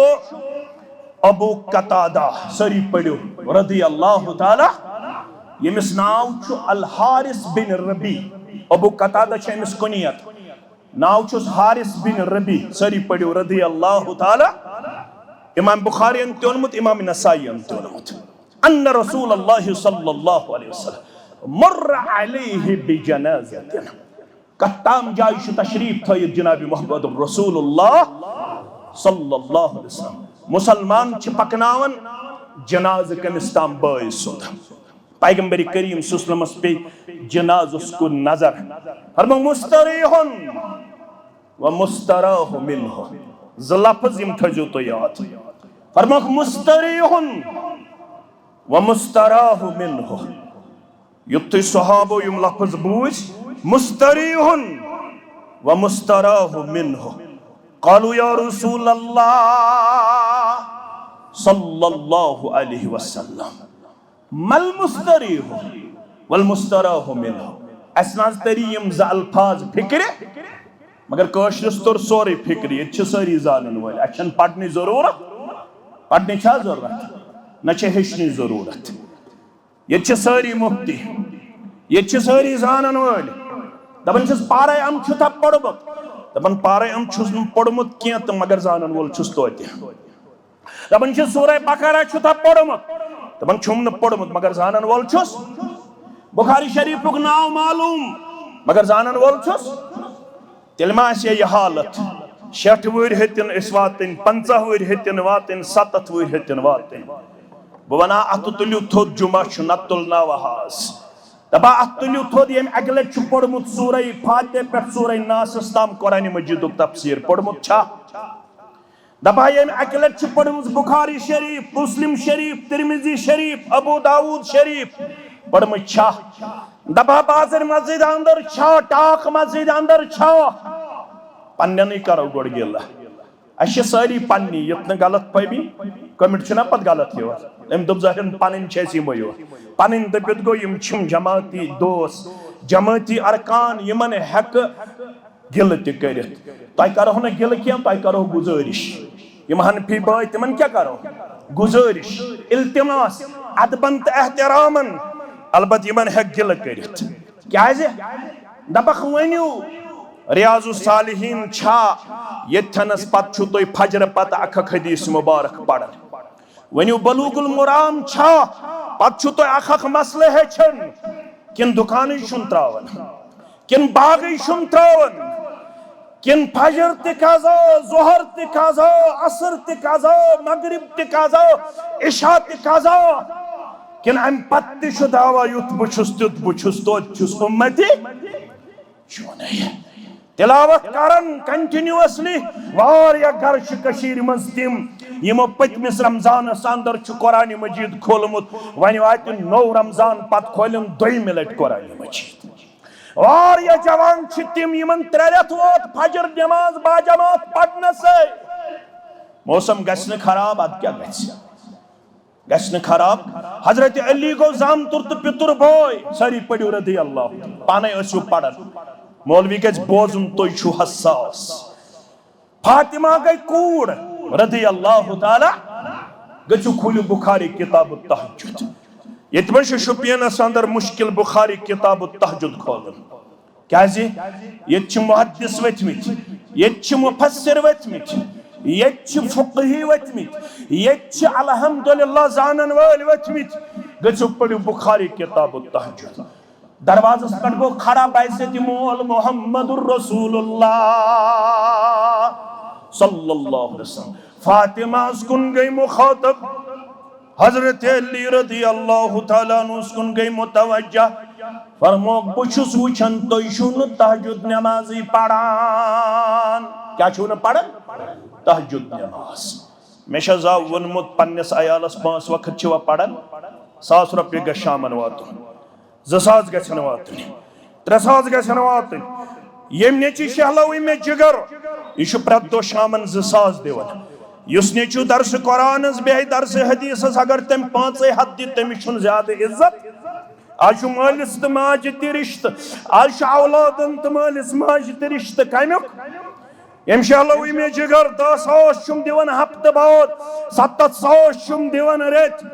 ابو قتادہ، سٲری پٔرِو، رضی اللہ تعالیٰ، ییٚمِس ناو چھُ الحارث بن ربیع۔ ابو قتادہ چھُ أمِس کنیت۔ ناو چھُس حارث بن ربیع، سٲری پٔرِو، رضی اللہ تعالیٰ۔ امام بخاری یَن تہِ اوٚنمُت، امام نسائی یَن تہِ اوٚنمُت۔ ان رسول اللہ صلی اللہ علیہ وسلم مر علیہ بجنازۃ۔ کتھ تام جایہِ چھُ تشریف تھٲیِتھ جناب محمد رسول اللہ صلی اللہ علیہ وسلم۔ مسلمان چھِ پکناوان جنازٕ کٔمِس تام بٲے سُنٛد۔ پیغمبر کریم صلی اللہ علیہ وسلمس پے جنازس کُن نظر۔ فرموو مستریح و مستراح منہ۔ زٕ لفظ یِم تھٲیزیو تُہۍ یاد۔ فرمووُکھ مستریح و مستراح منہ۔ یُتھُے صحابو یِم لفظ بوٗزۍ، مستریح و مستراح منہ، قالوا یا رسول اللہ صلی اللہ علیہ وسلم، مل مستریح والمستراح منہ۔ اسہِ نہ حظ تری یِم زٕ الفاظ فکرِ، مگر کٲشرِس توٚر سورُے فکرِ۔ ییٚتہِ چھِ سٲری زانن وٲلۍ، اسہِ چھنہٕ پرنٕچ ضروٗرت۔ پرنٕچ چھا ضروٗرت؟ نہ چھِ ہیٚچھنٕچ ضروٗرت۔ ییٚتہِ چھِ سٲری مفتی، ییٚتہِ چھِ سٲری زانن وٲلۍ۔ دپان چھِس پارے ام چھُتھا پوٚرمُت؟ دپان پارے ام چھُس نہٕ پوٚرمُت کینٛہہ تہٕ مگر زانن وول چھُس توتہِ۔ دپان چھِ سورہ بقرہ چھُتھا پوٚرمُت؟ دپان چھُم نہٕ پوٚرمُت مگر زانن وول چھُس۔ بخاری شریفُک ناو معلوم مگر زانن وول چھُس۔ تیٚلہِ ما آسہِ ہے یہِ حالت؟ شیٹھ وُہٕرۍ ہیٚتِن أسۍ واتٕنۍ، پنٛژاہ وُہٕرۍ ہیٚتِن واتٕنۍ، ستتھ وُہٕرۍ ہیٚتِن واتٕنۍ۔ بہٕ ونہٕ ہا، اتھٕ تُلِو تھوٚد، جمعہ چھُ، نتہٕ تُلناوہاس۔ دپہٕ ہا، اتھٕ تُلِو تھوٚد، ییٚمۍ اکہِ لٹہِ چھُ پوٚرمُت سورہ فاتحہ پٮ۪ٹھ سورہ ناسس تام قرآن مجیدُک تفسیر، پوٚرمُت چھا؟ دپہٕ ہا، ییٚمۍ اکہِ لٹہِ چھِ پٔرمٕژ بخاری شریف، مسلم شریف، ترمذی شریف، ابو داود شریف پٔرمٕژ چھا؟ دپہٕ ہا، بازر مسجد اندر چھا، ٹاک مسجد اندر چھا؟ پننٮ۪نٕے کرو گۄڈٕ گِلہٕ۔ اسہِ چھِ سٲری پننی، یُتھ نہٕ غلط فہمی، کمنٹ چھُنہ پتہٕ غلط یِوان۔ أمۍ دوٚپ ظٲہرن پنٕنۍ چھِ اسہِ یِمے یوت۔ پنٕنۍ دٔپِتھ گوٚو، یِم چھِم جماعتی دوس، جماعتی ارکان، یِمن ہٮ۪کہٕ گِلہٕ تہِ کٔرِتھ۔ تۄہہِ کرہو نہٕ گِلہٕ کینٛہہ، تۄہہِ کرہو گُزٲرِش۔ یِم حنفی بٲے، تِمن کیٛاہ کرو؟ گُزٲرِش، التماس، ادبن تہٕ احترامن۔ البتہٕ یِمن ہٮ۪کھ گِلہٕ کٔرِتھ۔ کیٛازِ؟ دپکھ ؤنِو، ریاض الصالحین چھا ییٚتھٮ۪نس پتہٕ چھُو تُہۍ فجرٕ پتہٕ اکھ اکھ حدیث مبارک پران؟ ؤنِو، بلوغ المرام چھا؟ پتہٕ چھُو تُہۍ اکھ اکھ مسلہٕ ہیٚچھان؟ کِنہٕ دُکانٕے چھُن تراوان؟ کِنہٕ باغٕے چھُن تراوان؟ کِنہٕ فجر تہِ قضا، ظہر تہِ قضا، عصر تہِ قضا، مغرب تہِ قضا، عشاء تہِ قضا؟ کِنہٕ امہِ پتہٕ تہِ چھُ دعویٰ، یُتھ بہٕ چھُس، تیُتھ بہٕ چھُس، توتہِ چھُس اُمتی؟ چھُنہٕ۔ تلاوت کران کنٹینیوسلی۔ واریاہ گرٕ چھِ کٔشیٖرِ منٛز تِم، یِمو پٔتمِس رمضانس اندر چھُ قرآن مجید کھولمُت، وۄنۍ واتہِ نوٚو رمضان، پتہٕ کھولن دوٚیمہِ لٹہِ قرآن مجید۔ واریاہ جوان چھِ تِم، یِمن ترٛےٚ رٮ۪تھ ووت فجر نماز باجماعت پرنسے۔ موسم گژھِ نہٕ خراب، ادٕ کیٛاہ گژھِ؟ گژھِ نہٕ خراب۔ حضرت علی گوٚو زامتُر تہٕ پِتُر بوے، سٲری پٔرِو رضی اللہ، پانے ٲسِو پران۔ مولوی گژھِ بوزُن، تُہۍ چھِو حساس۔ فاطمہ گٔے کوٗر رضی اللہ تعالیٰ۔ گٔژھِو کھوٗلِو بخاری کتاب التہجد۔ ییٚتہِ منٛز چھُ شوپینس اندر مشکل بخاری کتاب التہجد کھولُن۔ کیازِ؟ ییٚتہِ چھِ محدث ؤتھمٕتۍ، ییٚتہِ چھِ مفسر ؤتھمٕتۍ، ییٚتہِ چھِ فقہی ؤتھمٕتۍ، ییٚتہِ چھِ الحمدللہ زانن وٲلۍ ؤتھمٕتۍ۔ گٔژھِو پٔرِو بخاری کتاب التہجد۔ دروازس پٮ۪ٹھ گوٚو کھڑا بعزت مول محمد رسول اللہ صلی اللہ علیہ وسلم۔ فاطمہ ہس کُن گٔے مخاطب، حضرت علی رضی اللہ تعالیٰ عنہس کُن گٔے متوجہ۔ فرمووُکھ، بہٕ چھُس وٕچھان تُہۍ چھِو نہٕ تہجد نمازٕے پران۔ کیٛاہ چھِو نہٕ پران؟ تہجد نماز۔ مےٚ چھا زاو ووٚنمُت پننِس عیالس پانٛژھ وقت چھِوا پران؟ ساس رۄپیہِ گژھِ شامن واتُن، زٕ ساس گژھن واتٕنۍ، ترٛےٚ ساس گژھن واتٕنۍ۔ ییٚمۍ نیٚچِو شہلٲوٕے مےٚ جگر، یہِ چھُ پرٛٮ۪تھ دۄہ شامن زٕ ساس دِوان۔ یُس نیٚچِو درسِ قرآنس بیٚہہِ، درسِ حدیثس، اگر تٔمۍ پانٛژے ہتھ دِتۍ، تٔمِس چھُنہٕ زیادٕ عزت۔ از چھُ مٲلِس تہٕ ماجہِ تہِ رِشتہٕ، از چھُ اولادن تہٕ مٲلِس ماجہِ تہِ رِشتہٕ۔ کمیُک؟ ییٚمۍ شہلٲوٕے مےٚ جگر، دَہ ساس چھُم دِوان ہفتہٕ بعد، ستتھ ساس چھُم دِوان رٮ۪تۍ۔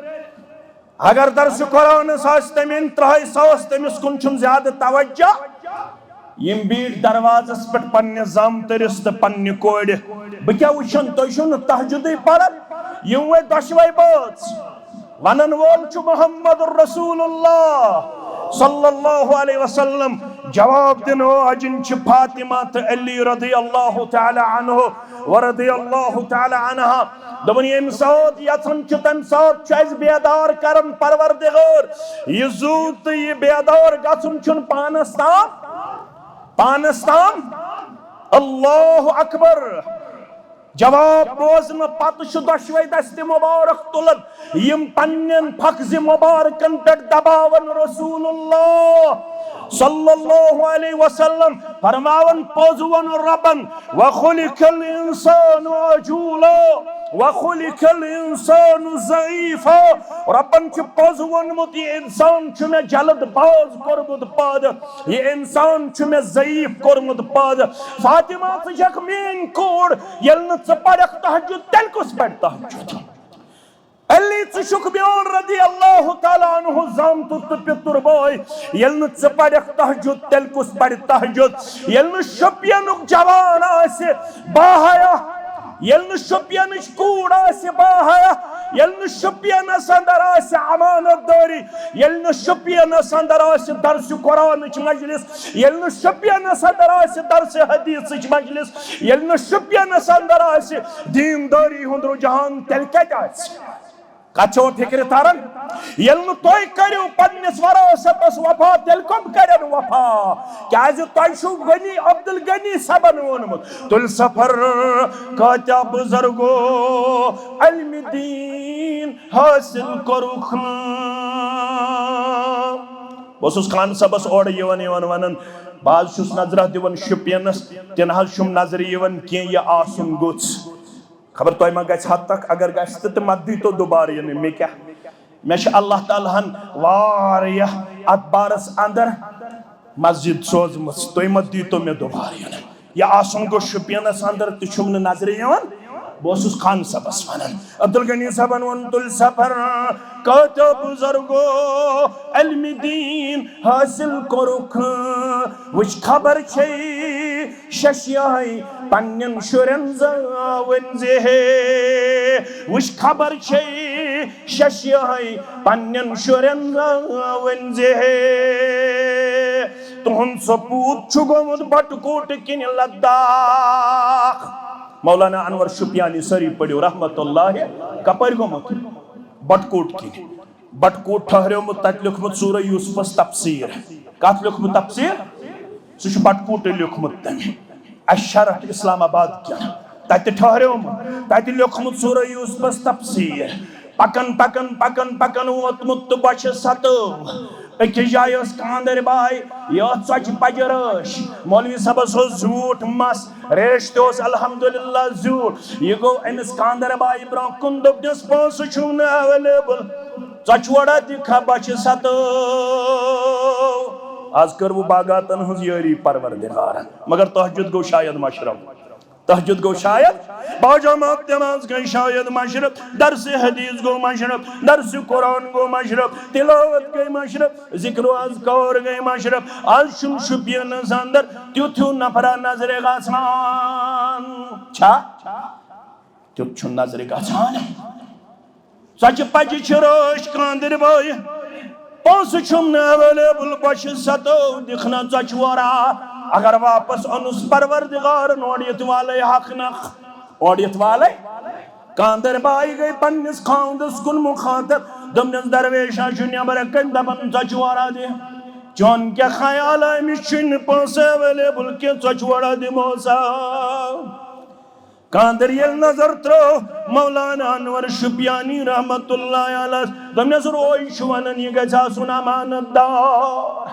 اگر درسِ قرآنس آسہِ تٔمۍ أنۍ ترٛہَے ساس، تٔمِس کُن چھُم زیادٕ توجہ۔ یِم بیٖٹھۍ دروازس پٮ۪ٹھ پننہِ زامتٕرِس تہٕ پننہِ کورِ، بہٕ کیٛاہ وٕچھن، تُہۍ چھِو نہٕ تہجدٕے پران؟ یِم وٲتۍ دۄشوے بٲژ۔ ونن وول چھُ محمد رسول اللہ صلی اللہ علیہ وسلم۔ جواب دِنہٕ واجِنۍ چھِ فاطمہ تہٕ علی رضی اللہ تعالیٰ عنہ و رضی اللہ تعالیٰ عنہا۔ دوٚپُن، ییٚمہِ ساتہٕ یژھان چھُ، تَمہِ ساتہٕ چھُ اَسہِ بیدار کران پروردگار۔ یہِ زُو تہٕ یہِ بیدار گژھُن چھُنہٕ پانَس تام، پانَس تام۔ اللہ اکبر۔ جواب بوزنہٕ پتہٕ چھُ دۄشوے دستہِ مبارک تُلان، یِم پننٮ۪ن پھکزِ مبارکن پٮ۪ٹھ دباوان رسول اللہ صلی اللہ علیہ وسلم، فرماوان، پوٚز ووٚن رۄبن، وخلق الانسان عجولا، وخلق الانسان ضعیفا۔ رۄبن چھُ پوٚز ووٚنمُت، یہِ انسان چھُ مےٚ جلد باز کوٚرمُت پٲدٕ، یہِ انسان چھُ مےٚ ضعیف کوٚرمُت پٲدٕ۔ فاطمہ، ژٕ چھکھ میٲنۍ کوٗر، ییٚلہِ نہٕ ژٕ پرکھ تہجد، تیٚلہِ کُس پرِ تہجد؟ علی، ژٕ چھُکھ میون رضی اللہ تعالیٰ عنہ زامتُر تہٕ پِتُر بوے، ییٚلہِ نہٕ ژٕ پرکھ تہجد، تیٚلہِ کُس پرِ تہجد؟ ییٚلہِ نہٕ شوپینُک جوان آسہِ باحیا، ییٚلہِ نہٕ شوپینٕچ کوٗر آسہِ باحیا، ییٚلہِ نہٕ شوپینس اندر آسہِ امانت دٲری، ییٚلہِ نہٕ شوپینس اندر آسہِ درسِ قرآنٕچ مجلس، ییٚلہِ نہٕ شوپینس اندر آسہِ درسِ حدیثٕچ مجلس، ییٚلہِ نہٕ شوپینس اندر آسہِ دیندٲری ہُنٛد رجحان، تیٚلہِ کتہِ آسہِ؟ کتھ چھو فکرِ تران؟ ییٚلہِ نہٕ تُہۍ کٔرِو پننِس وراثتس وفا، تیٚلہِ کم کرن وفا؟ کیازِ تۄہہِ چھُو غنی عبدالغنی صٲبن ووٚنمُت، تُلۍ سفر کٲتیٛاہ بزرگو علمِ دین حٲصِل کوٚرُکھ نہٕ۔ بہٕ اوسُس خان صٲبس اورٕ یِوان یِوان ونان، بہٕ حظ چھُس نظرہ دِوان شُپینس، تہِ نہ حظ چھُم نظرِ یِوان کینٛہہ، یہِ آسُن گوٚژھ۔ خبر تۄہہِ ما گژھِ حد تک، اگر گژھِ تہٕ، تہٕ مت دیٖتو دُبارٕ یِنہٕ۔ مےٚ کیٛاہ، مےٚ چھِ اللہ تعالیٰ ہن واریاہ اتھ بارس اندر مسجد سوزمٕژ، تُہۍ مہ دیٖتو مےٚ دُبارٕ یُن۔ یہِ آسُن گوٚو شُپینس اندر تہِ چھُم نہٕ نظرِ یِوان۔ بہٕ اوسُس خان صٲبس ونان، عبدالغنی صٲبن ووٚن، تُلۍ سفر کٲتیو بزرگو علمِ دین حٲصِل کوٚرُکھ، وٕچھ خبر چھے ششیاہے پننٮ۪ن شُرٮ۪ن زٲوٕنۍ زِ ہے، وٕچھ خبر چھے ششیاہے پننٮ۪ن شُرٮ۪ن زٲوٕنۍ زِ ہے۔ تُہُنٛد سپوٗت چھُ گوٚمُت بٹہٕ کوٹہٕ کِنۍ لداخ۔ مولانا انور شُپیانی، سٲری پٔرِو رحمت اللہ، کپٲرۍ گوٚمُت؟ بٹہٕ کوٹ کِنۍ۔ بٹہٕ کوٹ ٹھہریومُت، تتہِ لیوٗکھمُت سورہ یوسفس تفسیٖر۔ کتھ لیوٗکھمُت تفسیٖر؟ سُہ چھُ بٹہٕ کوٹے لیوٗکھمُت تٔمۍ۔ اَسہِ شرح اسلام آباد کٮ۪ن۔ تتہِ ٹھہریومُت، تتہِ لیوٗکھمُت سورہ یوسفس تفسیٖر۔ پکان، پکان، پکان، پکان ووتمُت تہٕ بۄچھِ ستٲو۔ أکِس جایہِ ٲس کاندٕرۍ باے، یہِ ٲس ژۄچہِ پجہِ رٲچھ۔ مولوی صٲبس اوس زیوٗٹھ مس، ریش تہِ اوس الحمدللہ زیوٗٹھ۔ یہِ گوٚو أمِس کاندٕرۍ بایہِ برونٛہہ کُن، دوٚپنس، پونٛسہٕ چھُم نہٕ اویلیبل، ژۄچہِ وڑا دِکھا، بۄچھِ ستٲو۔ از کٔر وۄنۍ باغاتن ہٕنٛز یٲری پروردگارن، مگر تہجد گوٚو شاید مشرف۔ تہجد گوٚو شاید، باجماعت نماز گٔے شاید مشرف، درس حدیث گوٚو مشرف، درس قرآن گوٚو مشرف، تلاوت گٔے مشرف، ذکر و اذکار گٔے مشرف۔ از چھُنہٕ شُپینس اندر تیُتھ ہیوٗ نفرا نظرِ گژھان۔ چھا؟ تیُتھ چھُنہٕ نظرِ گژھان۔ ژۄچہِ پجہِ چھِ رٲچھ کاندٕرۍ بٲے، پونٛسہٕ چھُم نہٕ اویلیبل، بۄچھِ ستٲو، دِکھ نہ ژۄچہِ وورا۔ اگر واپس اوٚنُس پروردگارن اورٕ یِتھ والے حق نکھ۔ اورٕ یِتھ والے۔ کاندر باے گٔے پننِس خاوندس کُن مُخاطب، دوٚپنس، "درویشا چھُ نٮ۪برٕ کنہِ دپان، ژۄچہِ وۄرا دِ۔ چون کیٛاہ خیال، أمِس چھُنہٕ پونٛسہٕ ایویلیبل کینٛہہ، ژۄچہِ وۄرا دِمو سا؟" کاندر ییٚلہِ نظر ترٲو، مولانا انور شُپیانی رحمت اللہ علیہ، دوٚپنس، روے چھُ ونان، یہِ گژھِ آسُن امانت دار۔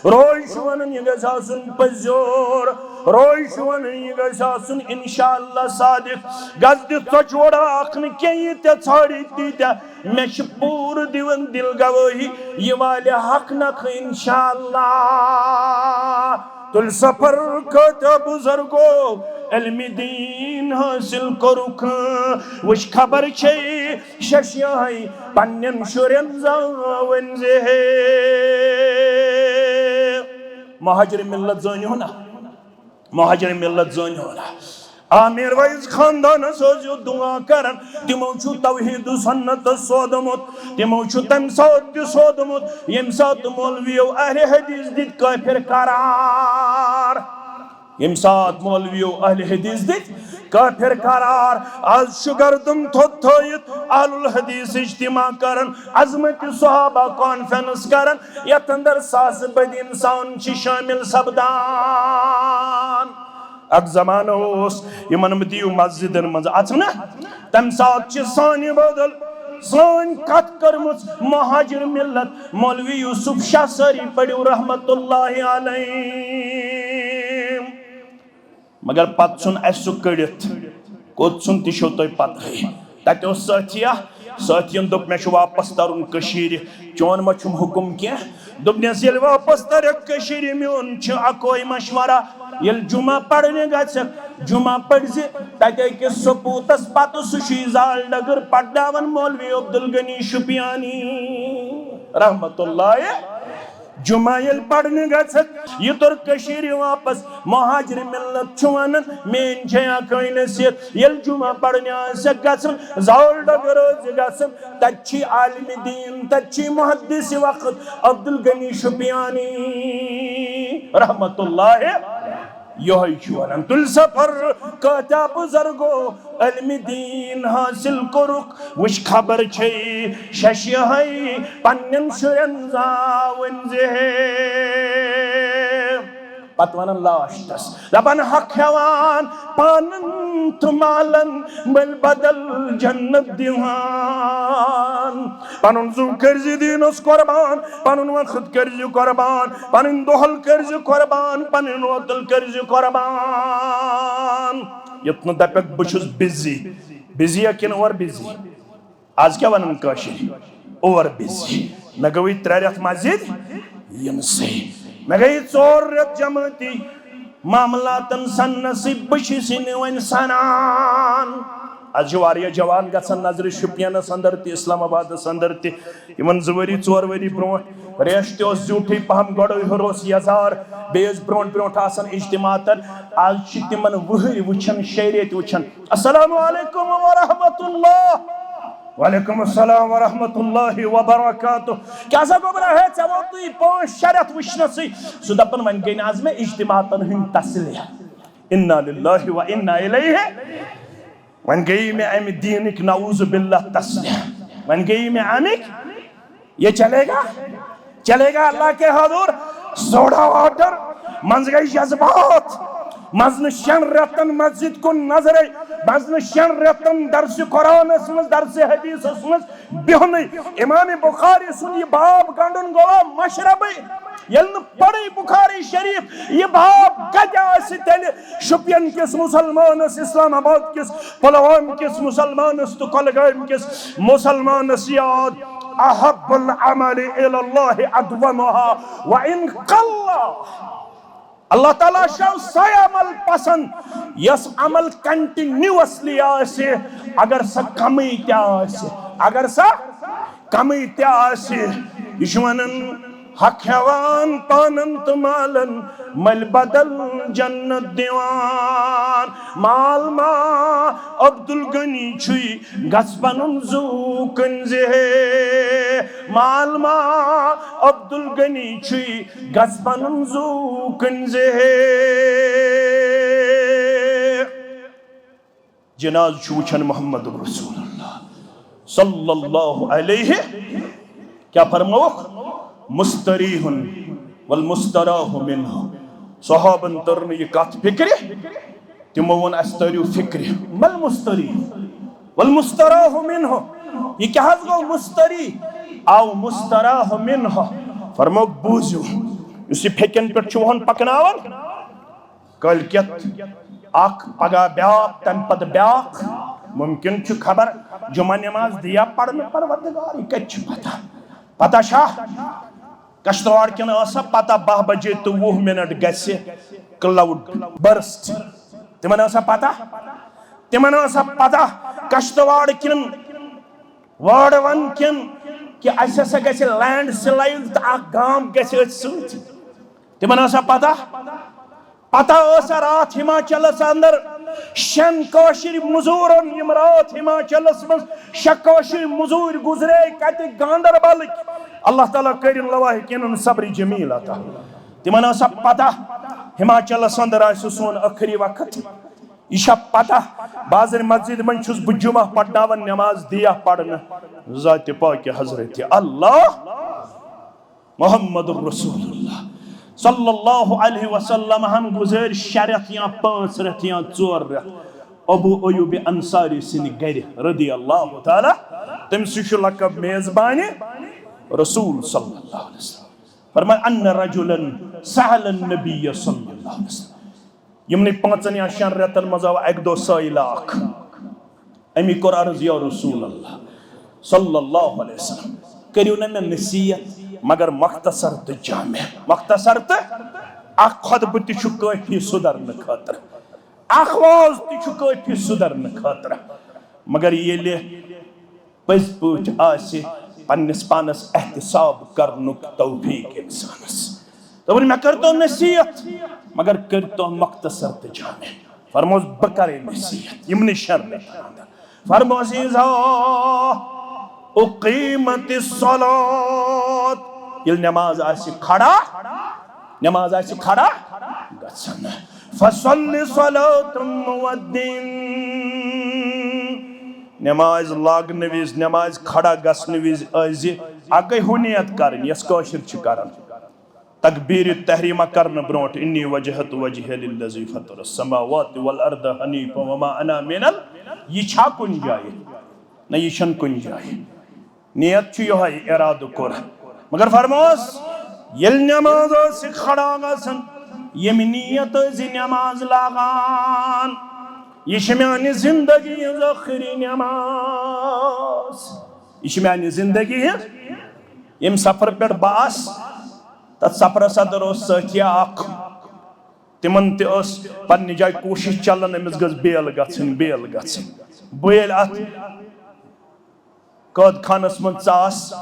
روے چھُ ونان، یہِ گژھِ آسُن پٔزیور۔ روے چھُ ونان، یہِ گژھِ آسُن انشاءاللہ صادق۔ گژھ دِ ژۄچہِ وۄرا اکھ نہٕ کینٛہہ، ییٖتیٛاہ ژھانٛڈی تیٖتیٛاہ۔ مےٚ چھِ پوٗرٕ دِوان دِل گوٲہی، یہِ والہِ حق نکھٕ انشاءاللہ۔ تُلۍ سفر کٲتیٛاہ بُزرگو علمِ دیٖن حٲصِل کوٚرُکھ۔ وٕچھ خبر چھے ششیاہے پننٮ۪ن شُرٮ۪ن زاوٕنۍ زِ ہے۔ مہاجر ملت زٲنِو نا، مہاجر ملت زٲنِو نا۔ عامر وٲعظ خاندانس ٲسِو دُعا کران، تِمو چھُ توحید و سنت سوٗدمُت، تِمو چھُ تمہِ ساتہٕ تہِ سوٗدمُت، ییٚمہِ ساتہٕ مولویو اہل حدیث دِتۍ کٲفر قرار۔ ییٚمہِ ساتہٕ مولویو اہل حدیث دِتۍ کٲفر قرار۔ از چھُ گردُن تھوٚد تھٲیِتھ اہل الحدیث اجتماع کران، عظمت صحابہ کانفرنس کران، یتھ اندر ساسہٕ بٔدۍ انسان چھِ شٲمِل سپدان۔ اکھ زمانہٕ اوس، یِمن مہٕ دِیِو مسجدن منٛز اژنہٕ۔ تمہِ ساتہٕ چھِ سانہِ بدل سٲنۍ کتھ کٔرمٕژ مہاجر ملت مولوی یوسف شاہ سٲری پٔرِو رحمت اللہ علیہ۔ مگر پتہٕ ژھُن اسہِ سُہ کٔڑِتھ۔ کوٚت ژھُن تہِ چھو تۄہہِ پتہٕے۔ تتہِ اوس سٲتھی اکھ، سٲتھین دوٚپ، "مےٚ چھُ واپس ترُن کٔشیٖرِ، چون ما چھُم حُکُم کینٛہہ؟" دوٚپنس، "ییٚلہِ واپس ترکھ کٔشیٖرِ، میون چھُ اکوے مشورہ، ییٚلہِ جمعہ پرنہِ گژھکھ، جمعہ پرزِ تتہِ أکِس سپوٗتس، پتہٕ سُہ چھُے زال ڈگر پرناوان مولوی عبدالغنی شُپیانی رحمت اللہ۔" جمعہ ییٚلہِ پرنہِ گژھکھ، یہِ توٚر کٔشیٖرِ واپس۔ مہاجر ملت چھُ ونان، میٲنۍ چھے اکٲے نصیحت، ییٚلہِ جمعہ پرنہِ آسٮ۪کھ گژھُن، زال ڈگر ٲسۍ گژھُن، تتہِ چھی عالمِ دیٖن، تتہِ چھی محدثِ وقت عبدالغنی شُپیانی رحمت اللہ۔ یہوے چھُ ونان، تُلۍ سفر کٲتیٛاہ بُزرگو علمِ دیٖن حٲصِل کوٚرُکھ، وٕچھ خبر چھے ششیہے پننٮ۪ن شُرٮ۪ن زاوٕنۍ زِ ہے۔ پتہٕ ونان لاسٹس، دپان، حق ہٮ۪وان پانن تہٕ مالن، مٔلۍ بدل جنت دِوان۔ پنُن زُو کٔرزِ دیٖنس قربان، پنُن وقت کٔرزِ قربان، پنٕنۍ دۄہل کٔرزِ قربان، پنٕنۍ روتل کٔرزِ قربان۔ یُتھ نہٕ دپکھ بہٕ چھُس بِزی۔ بِزی یا کِنہٕ اورٕ بِزی؟ از کیٛاہ ونان کٲشِرۍ؟ Over busy. مےٚ گٔیے ترٛےٚ رٮ۪تھ مسجد یِنسٕے۔ مےٚ گٔیے ژور رٮ۪تھ جمٲعتی معاملاتن سننسٕے، بہٕ چھُس یہِ نہٕ وۄنۍ سنان۔ از چھِ واریاہ جوان گژھان نظرِ شُپینس اندر تہِ، اسلام آبادس اندر تہِ۔ یِمن زٕ ؤری، ژور ؤری برونٛٹھ ریش تہِ اوس زیوٗٹھٕے پہم، گۄڈَے ہیوٚر اوس یزار، بیٚیہِ ٲسۍ برونٛٹھ برونٛٹھ آسان اجتماعاتن۔ از چھِ تِمن وٕہٕرۍ وٕچھان، شیٚیہِ ریٚتۍ وٕچھان۔ السلام علیکم ورحمۃ اللہ۔ وعلیکم السلام ورحمۃ اللہ وبرکاتہ۔ کیٛاہ سا گوٚبرا ہے، ژےٚ ووتُے پانٛژھ شےٚ رٮ۪تھ وٕچھنَسٕے۔ سُہ دَپان، وۄنۍ گٔے نہٕ آز مےٚ اجتماعاتَن ہٕنٛدۍ تسلہِ۔ انا للہ و انا الیہ۔ وۄنۍ گٔیے مےٚ اَمہِ دیٖنٕکۍ نعوذ باللہ تسلہِ۔ وۄنۍ گٔیے مےٚ اَمِکۍ، یہ چلے گا؟ چلے گا اللہ کے حضور؟ سوڈا واٹر، منٛزٕ گٔے جذبات، منٛزٕ نہٕ شٮ۪ن رٮ۪تن مسجد کُن نظرے، منٛزٕ نہٕ شٮ۪ن رٮ۪تن درسِ قرآنس منٛز، درسِ حدیثس منٛز بِہُنٕے۔ امام بخاری سُنٛد یہِ باب گنٛڈُن گوٚوا مشربٕے۔ ییٚلہِ نہٕ پرٕے بخاری شریف، یہِ باب کتہِ آسہِ تیٚلہِ شُپین کِس مسلمانس، اسلام آباد کِس، پلوام کِس مسلمانس تہٕ کۄلگامۍ کِس مسلمانس یاد؟ احب العمل الی اللہ ادومہا وان قل۔ اللہ تعالیٰ چھُ سۄے عمل پسند یۄس عمل کنٹینیوسلی آسہِ، اگر سۄ کمٕے تہِ آسہِ، اگر سۄ کمٕے تہِ آسہِ۔ یہِ چھُ ونان، حق ہٮ۪وان پانن تہٕ مالن، مٔلۍ بدل جنت دِوان۔ مال ما عبدالغنی چھُے، گژھ پنُن زُو کٕنۍ زِ ہے۔ مال ما عبدالغنی چھُے، گژھ پنُن زُو کٕنۍ زِ ہے۔ جنازٕ چھُ وٕچھان محمد رسول اللہ صلی اللہ علیہ، کیٛاہ فرمووُکھ؟ مستریح والمستراح منہ۔ صحابن تٔر نہٕ یہِ کتھ فکرِ، تِمو ووٚن، اسہِ تٔرِو فکرِ، مل مستریح والمستراح منہ، یہِ کیٛاہ حظ گوٚو مستریح؟ آو مستراح منہ۔ فرمووُکھ، بوٗزِو، یُس یہِ پھیٚکٮ۪ن پٮ۪ٹھ چھُ وۄنۍ پکناوان، کٲلۍ کٮ۪تھ اکھ، پگاہ بیٛاکھ، تمہِ پتہٕ بیٛاکھ۔ ممکن چھُ خبر جمعہ نماز دِیا پرنہٕ، پروردگار، یہِ کتہِ چھُ پتہ؟ پتہ چھا؟ کشتواڑ کٮ۪ن ٲس سا پتہ، باہ بجے تہٕ وُہ منٹ گژھِ کلاؤڈ برسٹ۔ تِمن ٲس سا پتہ؟ تِمن ٲس سا پتہ کشتواڑ کٮ۪ن وٲڈوَن کٮ۪ن کہِ اَسہِ ہسا گژھِ لینڈ سلایڈ تہٕ اکھ گام گژھِ أتھۍ سۭتۍ؟ تِمن ٲس سا پتہ؟ پتہ ٲس سا راتھ ہماچلس اندر شٮ۪ن کٲشِر مزوٗرن، یِم راتھ ہماچلس منٛز شےٚ کٲشِر مزوٗرۍ گُزرے کتہِ؟ گاندربلٕکۍ۔ اللہ تعالیٰ کٔرِن لواحقینن صبر جمیل عطا۔ تِمن ٲس سا پتہ ہماچلس اندر آسہِ سون ٲخری وقت؟ یہِ چھا پتہ؟ بازر مسجد منٛز چھُس بہٕ جمعہ پرناوان، نماز دِیا پرنہٕ ذاتِ پاکِ حضرت اللہ محمد رسول اللہ صلی اللہ علیہ وسلم ہن گزٲرۍ شےٚ رٮ۪تھ یا پانٛژھ رٮ۪تھ یا ژور رٮ۪تھ ابو ایوب انصاری سٕنٛدِ گرِ رضی اللہ تعالیٰ۔ تٔمۍ سٕے چھُ لقب میزبانِ رسول صلی اللہ علیہ وسلم۔ فرمایا، ان رجلا سأل النبی صلی اللہ علیہ وسلم۔ یِمنٕے پانٛژن یا شٮ۪ن رٮ۪تن منٛز آو اکہِ دۄہ سٲیلہ اکھ۔ أمی کوٚر عرض، یا رسول اللہ صلی اللہ علیہ وسلم، کٔرِو نہ مےٚ نصیحت مگر مختصر تہٕ جامع۔ مختصر تہٕ اکھ خطبہٕ تہِ چھُ کٲفی سُدھرنہٕ خٲطرٕ، اکھ واز تہِ چھُ کٲفی سُدھرنہٕ خٲطرٕ۔ مگر ییٚلہِ پٔزۍ پٲٹھۍ آسہِ پننِس پانس احتساب کرنُک توفیق انسانس۔ دوٚپُن، مےٚ کٔرۍتو نصیحت، مگر کٔرۍتو مختصر تہٕ جامع۔ فرموس، بہٕ کرے نصیحت یِمنٕے شٮ۪ن رٮ۪تن اندر۔ فرموس، اذا اقیمت الصلاۃ، ییٚلہِ نماز آسہِ کھڑا، نماز آسہِ کھڑا گژھان۔ فصل صلاۃ مودع، نماز لاگنہٕ وِزِ، نماز کھڑا گژھنہٕ وِزِ ٲسۍ زِ اکٕے ہُہ نیت کرٕنۍ یۄس کٲشِر چھِ کران۔ تکبیر تحریمہ کرنہٕ برونٹھ، انی وجہت وجہی للذی فطر السماوات والارض حنیفا وما انا من ال، یہِ چھا کُنہِ جایہِ؟ نہ، یہِ چھنہٕ کُنہِ جایہِ۔ نیت چھُ یِہوٚے، ارادٕ کوٚر۔ مگر فرموس، ییٚلہِ نماز ٲسۍ کھڑا گژھان، ییٚمہِ نیت ٲسۍ نماز لاگان، یہِ چھِ میانہِ زندگی ہٕنٛز ٲخری نماز۔ یہِ چھِ میانہِ زندگی ہٕنٛز، ییٚمہِ سفرٕ پٮ۪ٹھ بہٕ آس، تتھ سفرس اندر اوس سٲتھی اکھ، تِمن تہِ ٲس پننہِ جایہِ کوٗشش چلان، أمِس گٔژھ بیل گژھٕنۍ، بیل گژھٕنۍ۔ بہٕ ییٚلہِ اتھ قٲد خانس منٛز ژاس،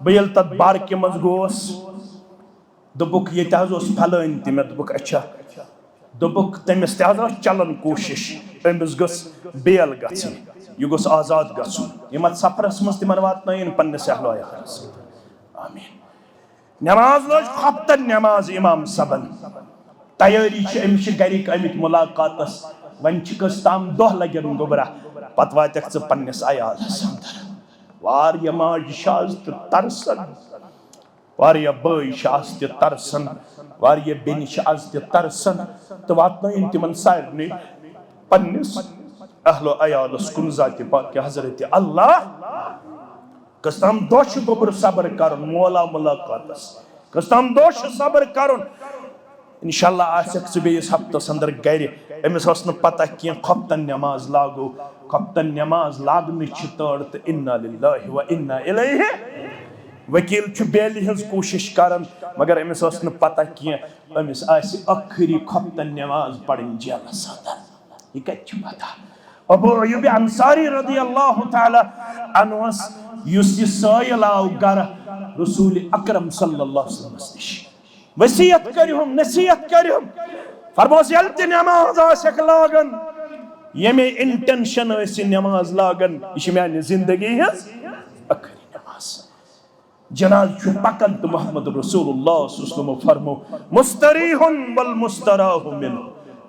بہٕ ییٚلہِ تتھ بارکہِ منٛز گوس، دوٚپُکھ، ییٚتہِ حظ اوس فلٲنۍ تہِ۔ مےٚ دوٚپُکھ، اچھا۔ دوٚپُکھ، تٔمِس تہِ حظ ٲس چلان کوٗشِش، أمِس گٔژھ بیل گژھٕنۍ، یہِ گوٚژھ آزاد گژھُن۔ یِم اتھ سفرس منٛز تِمن واتنٲیِن پننِس اہل و عیالس۔ آمین۔ نماز لٲج خۄفتن نماز امام صٲبن۔ تیٲری چھِ، أمِس چھِ گرِکۍ آمٕتۍ ملاقاتس، وۄنۍ چھِ کٔژ تام دۄہ لگن گوٚبرا، پتہٕ واتکھ ژٕ پننِس عیالس اندر۔ واریاہ ماجہِ چھِ آز تہِ ترسان، واریاہ بٲے چھِ آز تہِ ترسان، واریاہ بیٚنہِ چھِ آز تہِ ترسان، تہٕ واتنٲیِن تِمن سارنٕے پننِس اہل و عیالس کُن ذاتِ پاکِ حضرت اللہ۔ کٔژ تام دۄہ چھُ گوٚبُر صبر کرُن مولا ملاقاتس، کٔژ تام دۄہ چھُ صبر کرُن۔ انشاءاللہ آسکھ ژٕ بیٚیِس ہفتس اندر گرِ۔ أمِس ٲس نہٕ پتہ کینٛہہ، خۄفتن نماز لاگو، خۄفتن نماز لاگنٕچ چھِ تٲر تہٕ انا للہ و انا الیہ۔ وکیل چھُ بیلہِ ہٕنٛز کوٗشش کران، مگر أمِس ٲس نہٕ پتہ کینٛہہ، أمِس آسہِ ٲخری خۄفتن نماز پرٕنۍ جیلس اندر۔ یہِ کتہِ چھِ پتہ؟ ابو ایوب انصاری رضی اللہ تعالیٰ عنہس، یُس یہِ سٲیِل آو گرٕ رسول اکرم صلی اللہ علیہ وسلمس نِش، وصیت کٔرِہُم، نصیحت کٔرِہُم، فرموس، ییٚلہِ تہِ نماز آسٮ۪کھ لاگان، ییٚمے انٹینشن ٲسۍ یہِ نماز لاگان، یہِ چھِ میانہِ زندگی ہٕنٛز ٲخری نماز۔ جنازٕ چھُ پکان تہٕ محمد رسول اللہ صلی اللہ علیہ وسلم فرمو، مستریح والمستراح منہ۔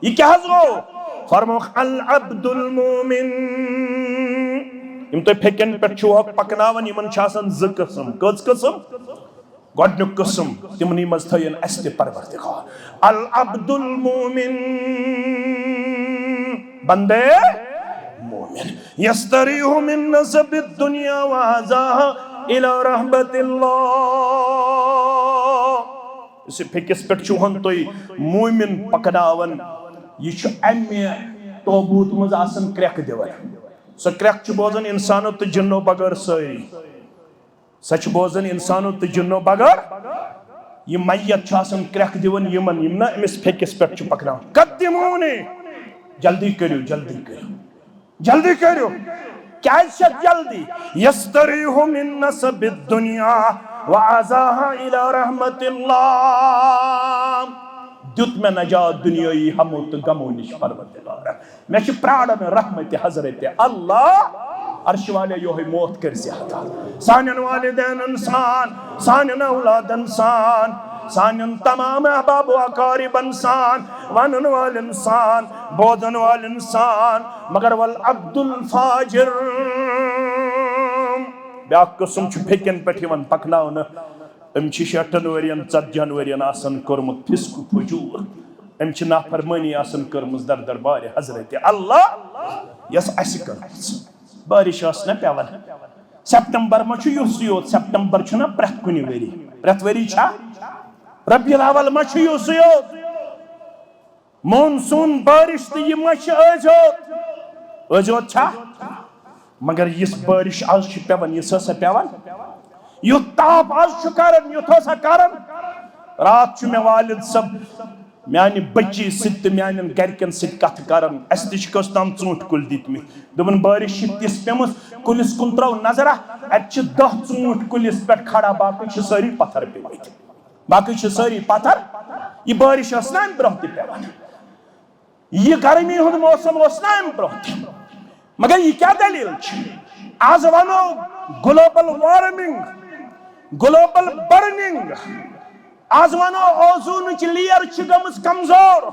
یہِ کیٛاہ حظ گوٚو؟ فرمووُکھ، العبد المومن، یِم تُہۍ پھیٚکٮ۪ن پٮ۪ٹھ چھِو پکناوان، یِمن چھِ آسان زٕ قٕسم۔ کٔژ قٕسم؟ گۄڈٕنیُک قٕسم، تِمنٕے منٛز تھٲیِن اَسہِ تہِ پروردگار۔ العبد المومن، بندے مومن، یستریح من نصب الدنیا و اذاها الی رحمت اللہ۔ یُس یہِ پھیٚکِس پٮ۪ٹھ چھُ ہن تُہۍ مومن پکناوان، یہِ چھُ اَمہِ تابوٗت منٛز آسان کرٛٮ۪کھ دِوان۔ سۄ کرٛٮ۪کھ چھِ بوزان اِنسانو تہٕ جِنو بغٲر سٲری۔ سۄ چھِ بوزان اِنسانو تہٕ جِنو بغٲر۔ یہِ میت چھُ آسان کرٛٮ۪کھ دِوان یِمن، یِم نہ أمِس پھیٚکِس پٮ۪ٹھ چھِ پکناوان۔ قدمونی، جلدی کٔرِو، جلدی کٔرِو، جلدی کٔرِو۔ کیٛازِ چھِ جلدی؟ یستریح من نصب الدنیا و اذاها الی رحمت اللہ۔ دیُت مےٚ نجات دُنیٲیی ہمو تہٕ غمو نِش پروردگار۔ مےٚ چھِ پراران رحمت حضرت اللہ۔ عرش والے، یوہے موت کٔرۍ زِ عطا سانٮ۪ن والدینن سان، سانٮ۪ن اولادن سان، سانٮ۪ن تمام احباب و اقاربن سان، ونن والٮ۪ن سان، بوزن والٮ۪ن سان۔ مگر والعبد الفاجر، بیاکھ قٕسم چھُ پھیٚکٮ۪ن پٮ۪ٹھ یِوان پکناونہٕ۔ أمۍ چھِ شیٹھن ؤرین، ژتجی ہن ؤرین آسان کوٚرمُت فسق و فجور۔ أمۍ چھِ نافرمٲنی آسان کٔرمٕژ در دربارِ حضرت اللہ، یۄس اَسہِ کٔرمٕژ۔ بارش ٲس نہ پٮ۪وان۔ سپٹمبر ما چھُ یُسُے یوت؟ سپٹمبر چھُنہ پرٛٮ۪تھ کُنہِ ؤری؟ پرٛٮ۪تھ ؤری چھا؟ ربیع الاول ما چھُ یُسُے یوت؟ مون سون بارش تہٕ یہِ ما چھِ أزۍ یوت؟ أزۍ یوت چھا؟ مگر یِژھ بارش آز چھِ پٮ۪وان، یِژھ ٲسا پٮ۪وان؟ یُتھ تاپھ آز چھُ کران، یُتھ ٲسا کران؟ راتھ چھُ مےٚ والد صٲب میانہِ بٔچی سۭتۍ تہٕ میانٮ۪ن گرِکٮ۪ن سۭتۍ کتھٕ کران۔ اَسہِ تہِ چھِ کٔژ تام ژوٗنٛٹھۍ کُلۍ دِتمٕتۍ۔ دوٚپُن، بارش چھِ تِژھ پیٚمٕژ، کُلِس کُن ترٛٲو نظرا، اَتہِ چھِ دَہ ژوٗنٛٹھۍ کُلِس پٮ۪ٹھ کھڑا، باقٕے چھِ سٲری پتھر پیٚمٕتۍ۔ باقٕے چھِ سٲری پتھر۔ یہِ بارش ٲس نہ اَمہِ برونٛہہ تہِ پٮ۪وان؟ یہِ گرمی ہُنٛد موسم اوس نہ اَمہِ برونٛہہ تہِ؟ مگر یہِ کیٛاہ دٔلیٖل چھِ؟ آز وَنو گلوبل وارمنگ، گلوبل برننگ، آز وَنو اوزونٕچ لیئر چھِ گٔمٕژ کمزور۔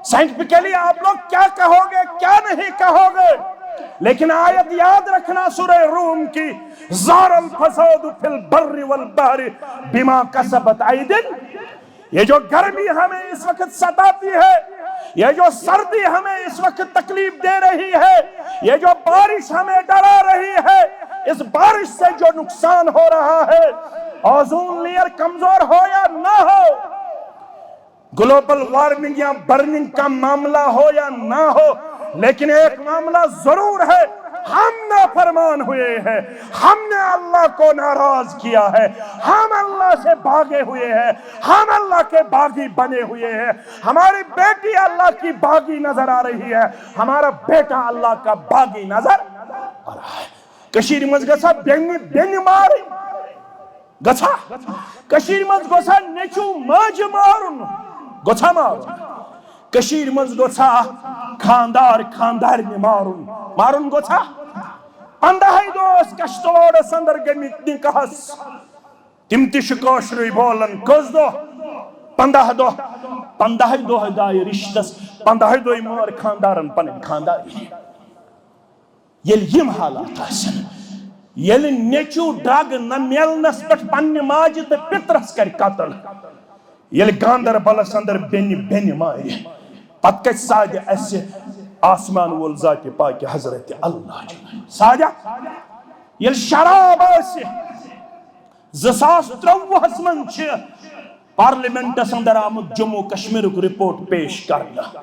سائنٹیفکلی آپ لوگ کیا کہو گے، کیا نہیں کہو گے، لیکن آیت یاد رکھنا سورہ روم کی، ظہر الفساد فی البر والبحر بما کسبت ایدی الناس۔ یہ جو گرمی ہمیں اس وقت ستاتی ہے، یہ جو سردی ہمیں اس وقت تکلیف دے رہی ہے، یہ جو بارش ہمیں ڈرا رہی ہے، اس بارش سے جو نقصان ہو رہا ہے، اوزون لیئر کمزور ہو یا نہ ہو، گلوبل وارمنگ یا برننگ کا معاملہ ہو یا نہ ہو، لیکن ایک معاملہ ضرور ہے، ہم نافرمان ہوئے ہیں، ہم نے اللہ کو ناراض کیا ہے، ہم اللہ سے بھاگے ہوئے ہیں، ہم اللہ کے باغی بنے ہوئے ہیں۔ ہماری بیٹی اللہ کی باغی نظر آ رہی ہے، ہمارا بیٹا اللہ کا باغی نظر آ رہا ہے۔ کشمیر مز گژھا بینی بینی ماری۔ گژھا؟ کشمیر مز گژھا نیچو ماج مارن؟ گژھا مارن؟ کشمیر مز گژھا خاندار خاندار مارن؟ مارن گژھا؟ پندہے دوس کشتواڑس اندر گمت نکاحس۔ تم تہ چھ کاشرُے بولان۔ کٔژ دۄہ؟ پندہ دۄہ۔ پندہے دۄہ دایہِ رشتس، پندہے دۄہ مار خاندارن پنن خاندار۔ ییٚلہِ یِم حالات آسن، ییٚلہِ نیٚچو ڈرگ نہ میلنس پٮ۪ٹھ پننہِ ماجہِ تہٕ پِترس کرِ قتل، ییٚلہِ گاندربلس اندر بیٚنہِ بیٚنہِ مارِ، پتہٕ کتہِ سادِ اسہِ آسمان وول ذاتِ پاکِ حضرت اللہ؟ سادِ ییٚلہِ شراب آسہِ، زٕ ساس ترٛۆوُہس منٛز چھِ پارلیمنٹس اندر آمُت جموں کشمیرُک رپورٹ پیش کرنہٕ۔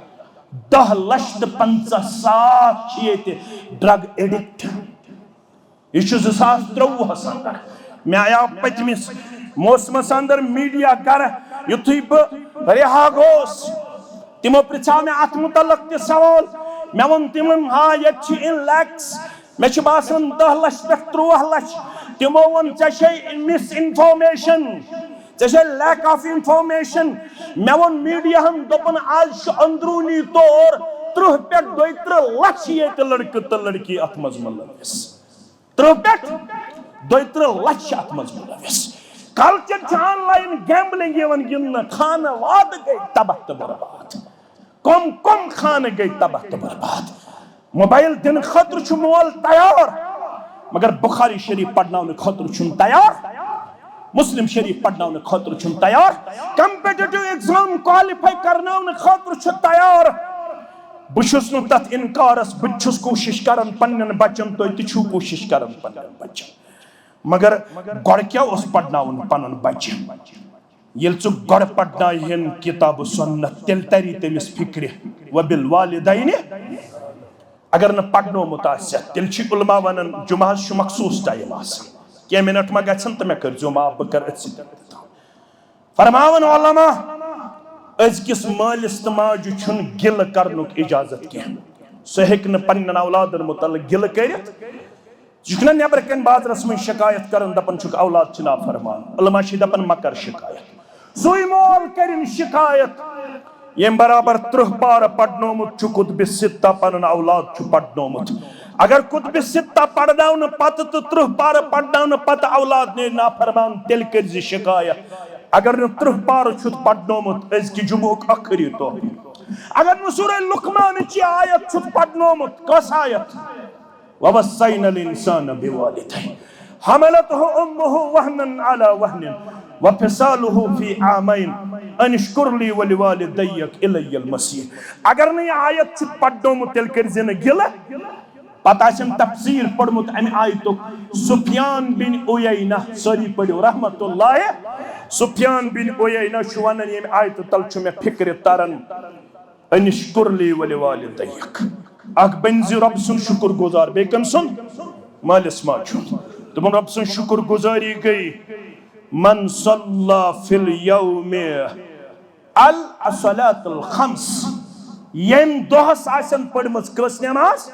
دَہ لچھ تہٕ پنٛژاہ ساس چھِ ییٚتہِ ڈرگ ایڈکٹ۔ یہِ چھُ زٕ ساس ترٛۆوُہس اندر۔ مےٚ آیاو پٔتمِس موسمس اندر میڈیا گرٕ، یُتھُے بہٕ رہا گوس، تِمو پرژھاو مےٚ اتھ متعلق تہِ سوال۔ مےٚ ووٚن تِمن، ہا، ییٚتہِ چھِ ان لیکس، مےٚ چھُ باسان دَہ لچھ پٮ۪ٹھ ترٛۆوُہ لچھ۔ تِمو ووٚن، ژےٚ چھے مس انفارمیشن، ژےٚ چھے لیک آف انفارمیشن۔ مےٚ ووٚن میڈیاہن، دوٚپُن، از چھُ اندروٗنی طور ترٕٛہ پٮ۪ٹھ دۄیہِ ترٕٛہ لچھ ییٚتہِ لڑکہٕ تہٕ لڑکی اتھ منٛز مُلوث۔ ترٕٛہ پٮ۪ٹھ دۄیہِ ترٕٛہ لچھ چھِ اتھ منٛز مُلوث۔ کلچر چھُ آن لائن گیمبلنگ یِوان گِنٛدنہٕ، خانہٕ وادٕ گٔے تباہ تہٕ برباد۔ کم کم خانہ گٔے تباہ تہٕ برباد۔ موبایل دِنہٕ خٲطرٕ چھُ مول تیار، مگر بخاری شریف پرناونہٕ خٲطرٕ چھُنہٕ تیار، مسلم شریف پرناونہٕ خٲطرٕ چھُنہٕ تیار، کمپیٹیٹو ایگزام کوالیفائی کرناونہٕ خٲطرٕ چھُ تیار۔ بہٕ چھُس نہٕ تتھ انکارس، بہٕ تہِ چھُس کوٗشش کران پننٮ۪ن بچن، تُہۍ تہِ چھِو کوٗشش کران پننٮ۪ن بچن، مگر گۄڈٕ کیٛاہ اوس پرناوُن پنُن بچہِ؟ ییٚلہِ ژٕ گۄڈٕ پرناوہن کتاب و سنت، تیٚلہِ تری تٔمِس فکرِ۔ وبالوالدین، اگر نہٕ پرنومُت آسہِ، تیٚلہِ چھِ علماء ونان، جمعہس چھُ مخصوص ٹائم آسان، کینٛہہ منٹ ما گژھن تہٕ مےٚ کٔرزیو معاف، بہٕ کرٕ أتھۍ سۭتۍ اختتام۔ فرماوان علماء، أزکِس مٲلِس تہٕ ماجہِ چھُنہٕ گِلہٕ کرنُک اجازت کینٛہہ، سُہ ہیٚکہِ نہٕ پننٮ۪ن اولادن متعلق گِلہٕ کٔرِتھ۔ ژٕ چھُکھ نہ نیبرٕ کنۍ بازرس منٛز شکایت کران، دپان چھُکھ اولاد چھِ نافرمان۔ علماء چھِ دپان مہ کر شکایت۔ سُے مول کرِن شکایت، ییٚمۍ برابر ترٕٛہ پارٕ پرنومُت چھُ، کتب ستہ پنُن اولاد چھُ پرنومُت۔ اگر کتب ستہ پرناونہٕ پتہٕ تہٕ ترٕٛہ پارٕ پرناونہٕ پتہٕ اولاد نیرِ نافرمان، تیٚلہِ کٔرزِ شکایت۔ اگر نہٕ ترٕٛہ پارٕ چھُتھ پرنومُت، أزکہِ جمعہُک ٲخری تحفہٕ۔ اگر نہٕ سورہ لقمانٕچ یہِ آیت چھُتھ پرنومُت، کۄس آیت؟ ووصینا الانسان بوالديه حملته امه وهنا على وهن وفصاله في عامين ان اشكر لي ولوالديك الي المصير۔ اگر نہٕ یہِ آیت چھُتھ پرنومُت، تیٚلہِ کٔرزِ نہٕ گِلہٕ۔ پتہٕ آسن تفسیر پوٚرمُت امہِ آیتُک۔ سفیان بن عیینہ، سٲری پٔرِو رحمت اللہ۔ سفیان بن عیینہ چھُ ونان، ییٚمہِ آیتہٕ تل چھُ مےٚ فکرِ تران، ان اشکر لی ولوالدیک۔ اکھ بٔنۍ زِ رۄب سُنٛد شُکر گُزار، بیٚیہِ کٔمۍ سُنٛد؟ مٲلِس ماجہِ ہُنٛد۔ دوٚپُن، رۄب سٕنٛز شُکر گُزٲری گٔے، من صلی فی الیوم الصلاۃ الخمس، ییٚمۍ دۄہس آسن پٔرمٕژ کٔژ نٮ۪ماز؟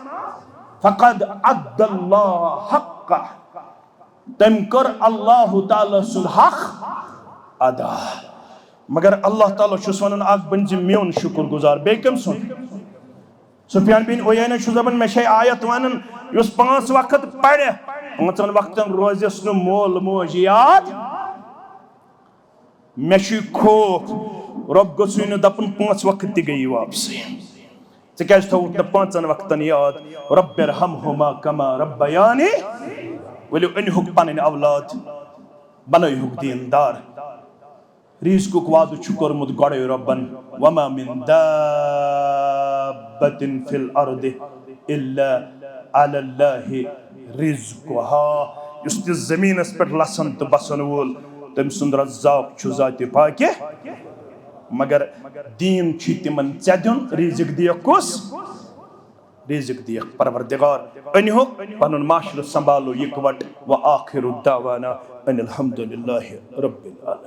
فقد ادی اللہ حقہ، تٔمۍ کٔر اللہ تعالیٰ سُنٛد حق ادا۔ مگر اللہ تعالیٰ چھُس ونان، اکھ بٔنۍ زِ میون شُکر گُزار، بیٚیہِ کٔمۍ سُنٛد؟ سفیان بن عیینہ چھُس دپان، مےٚ چھے آیت ونان، یُس پانٛژھ وقت پرِ، پانٛژن وقتن روزٮ۪س نہٕ مول موج یاد۔ مےٚ چھُ خوف، رۄب گوٚژھُے نہٕ دپُن، پانٛژھ وقت تہِ گٔیی واپسٕے۔ ژےٚ کیٛازِ تھووُتھ نہٕ پانٛژن وقتن یاد؟ رب ارحمہما کما ربیانی۔ ؤلِو أنۍہُکھ پنٕنۍ اولاد، بنٲیہُکھ دیندار۔ رزقُک وعدٕ چھُ کوٚرمُت گۄڈَے رۄبَن، وما من دابة في الأرض إلا على الله رزقها۔ یُس تہِ زٔمیٖنَس پٮ۪ٹھ لَسَن تہٕ بَسَن وول، تٔمۍ سُنٛد رزاق چھُ ذاتِ پاکہِ۔ مگر دیٖن چھُ تِمَن ژےٚ دیُن، رزق دِیَکھ کُس؟ رزق دِیَکھ پروردگار۔ أنۍہُکھ پنُن معاشرٕ سنبھالو یِکوَٹہٕ۔ وآخر دعوانا ان الحمد للہ رب العالمین۔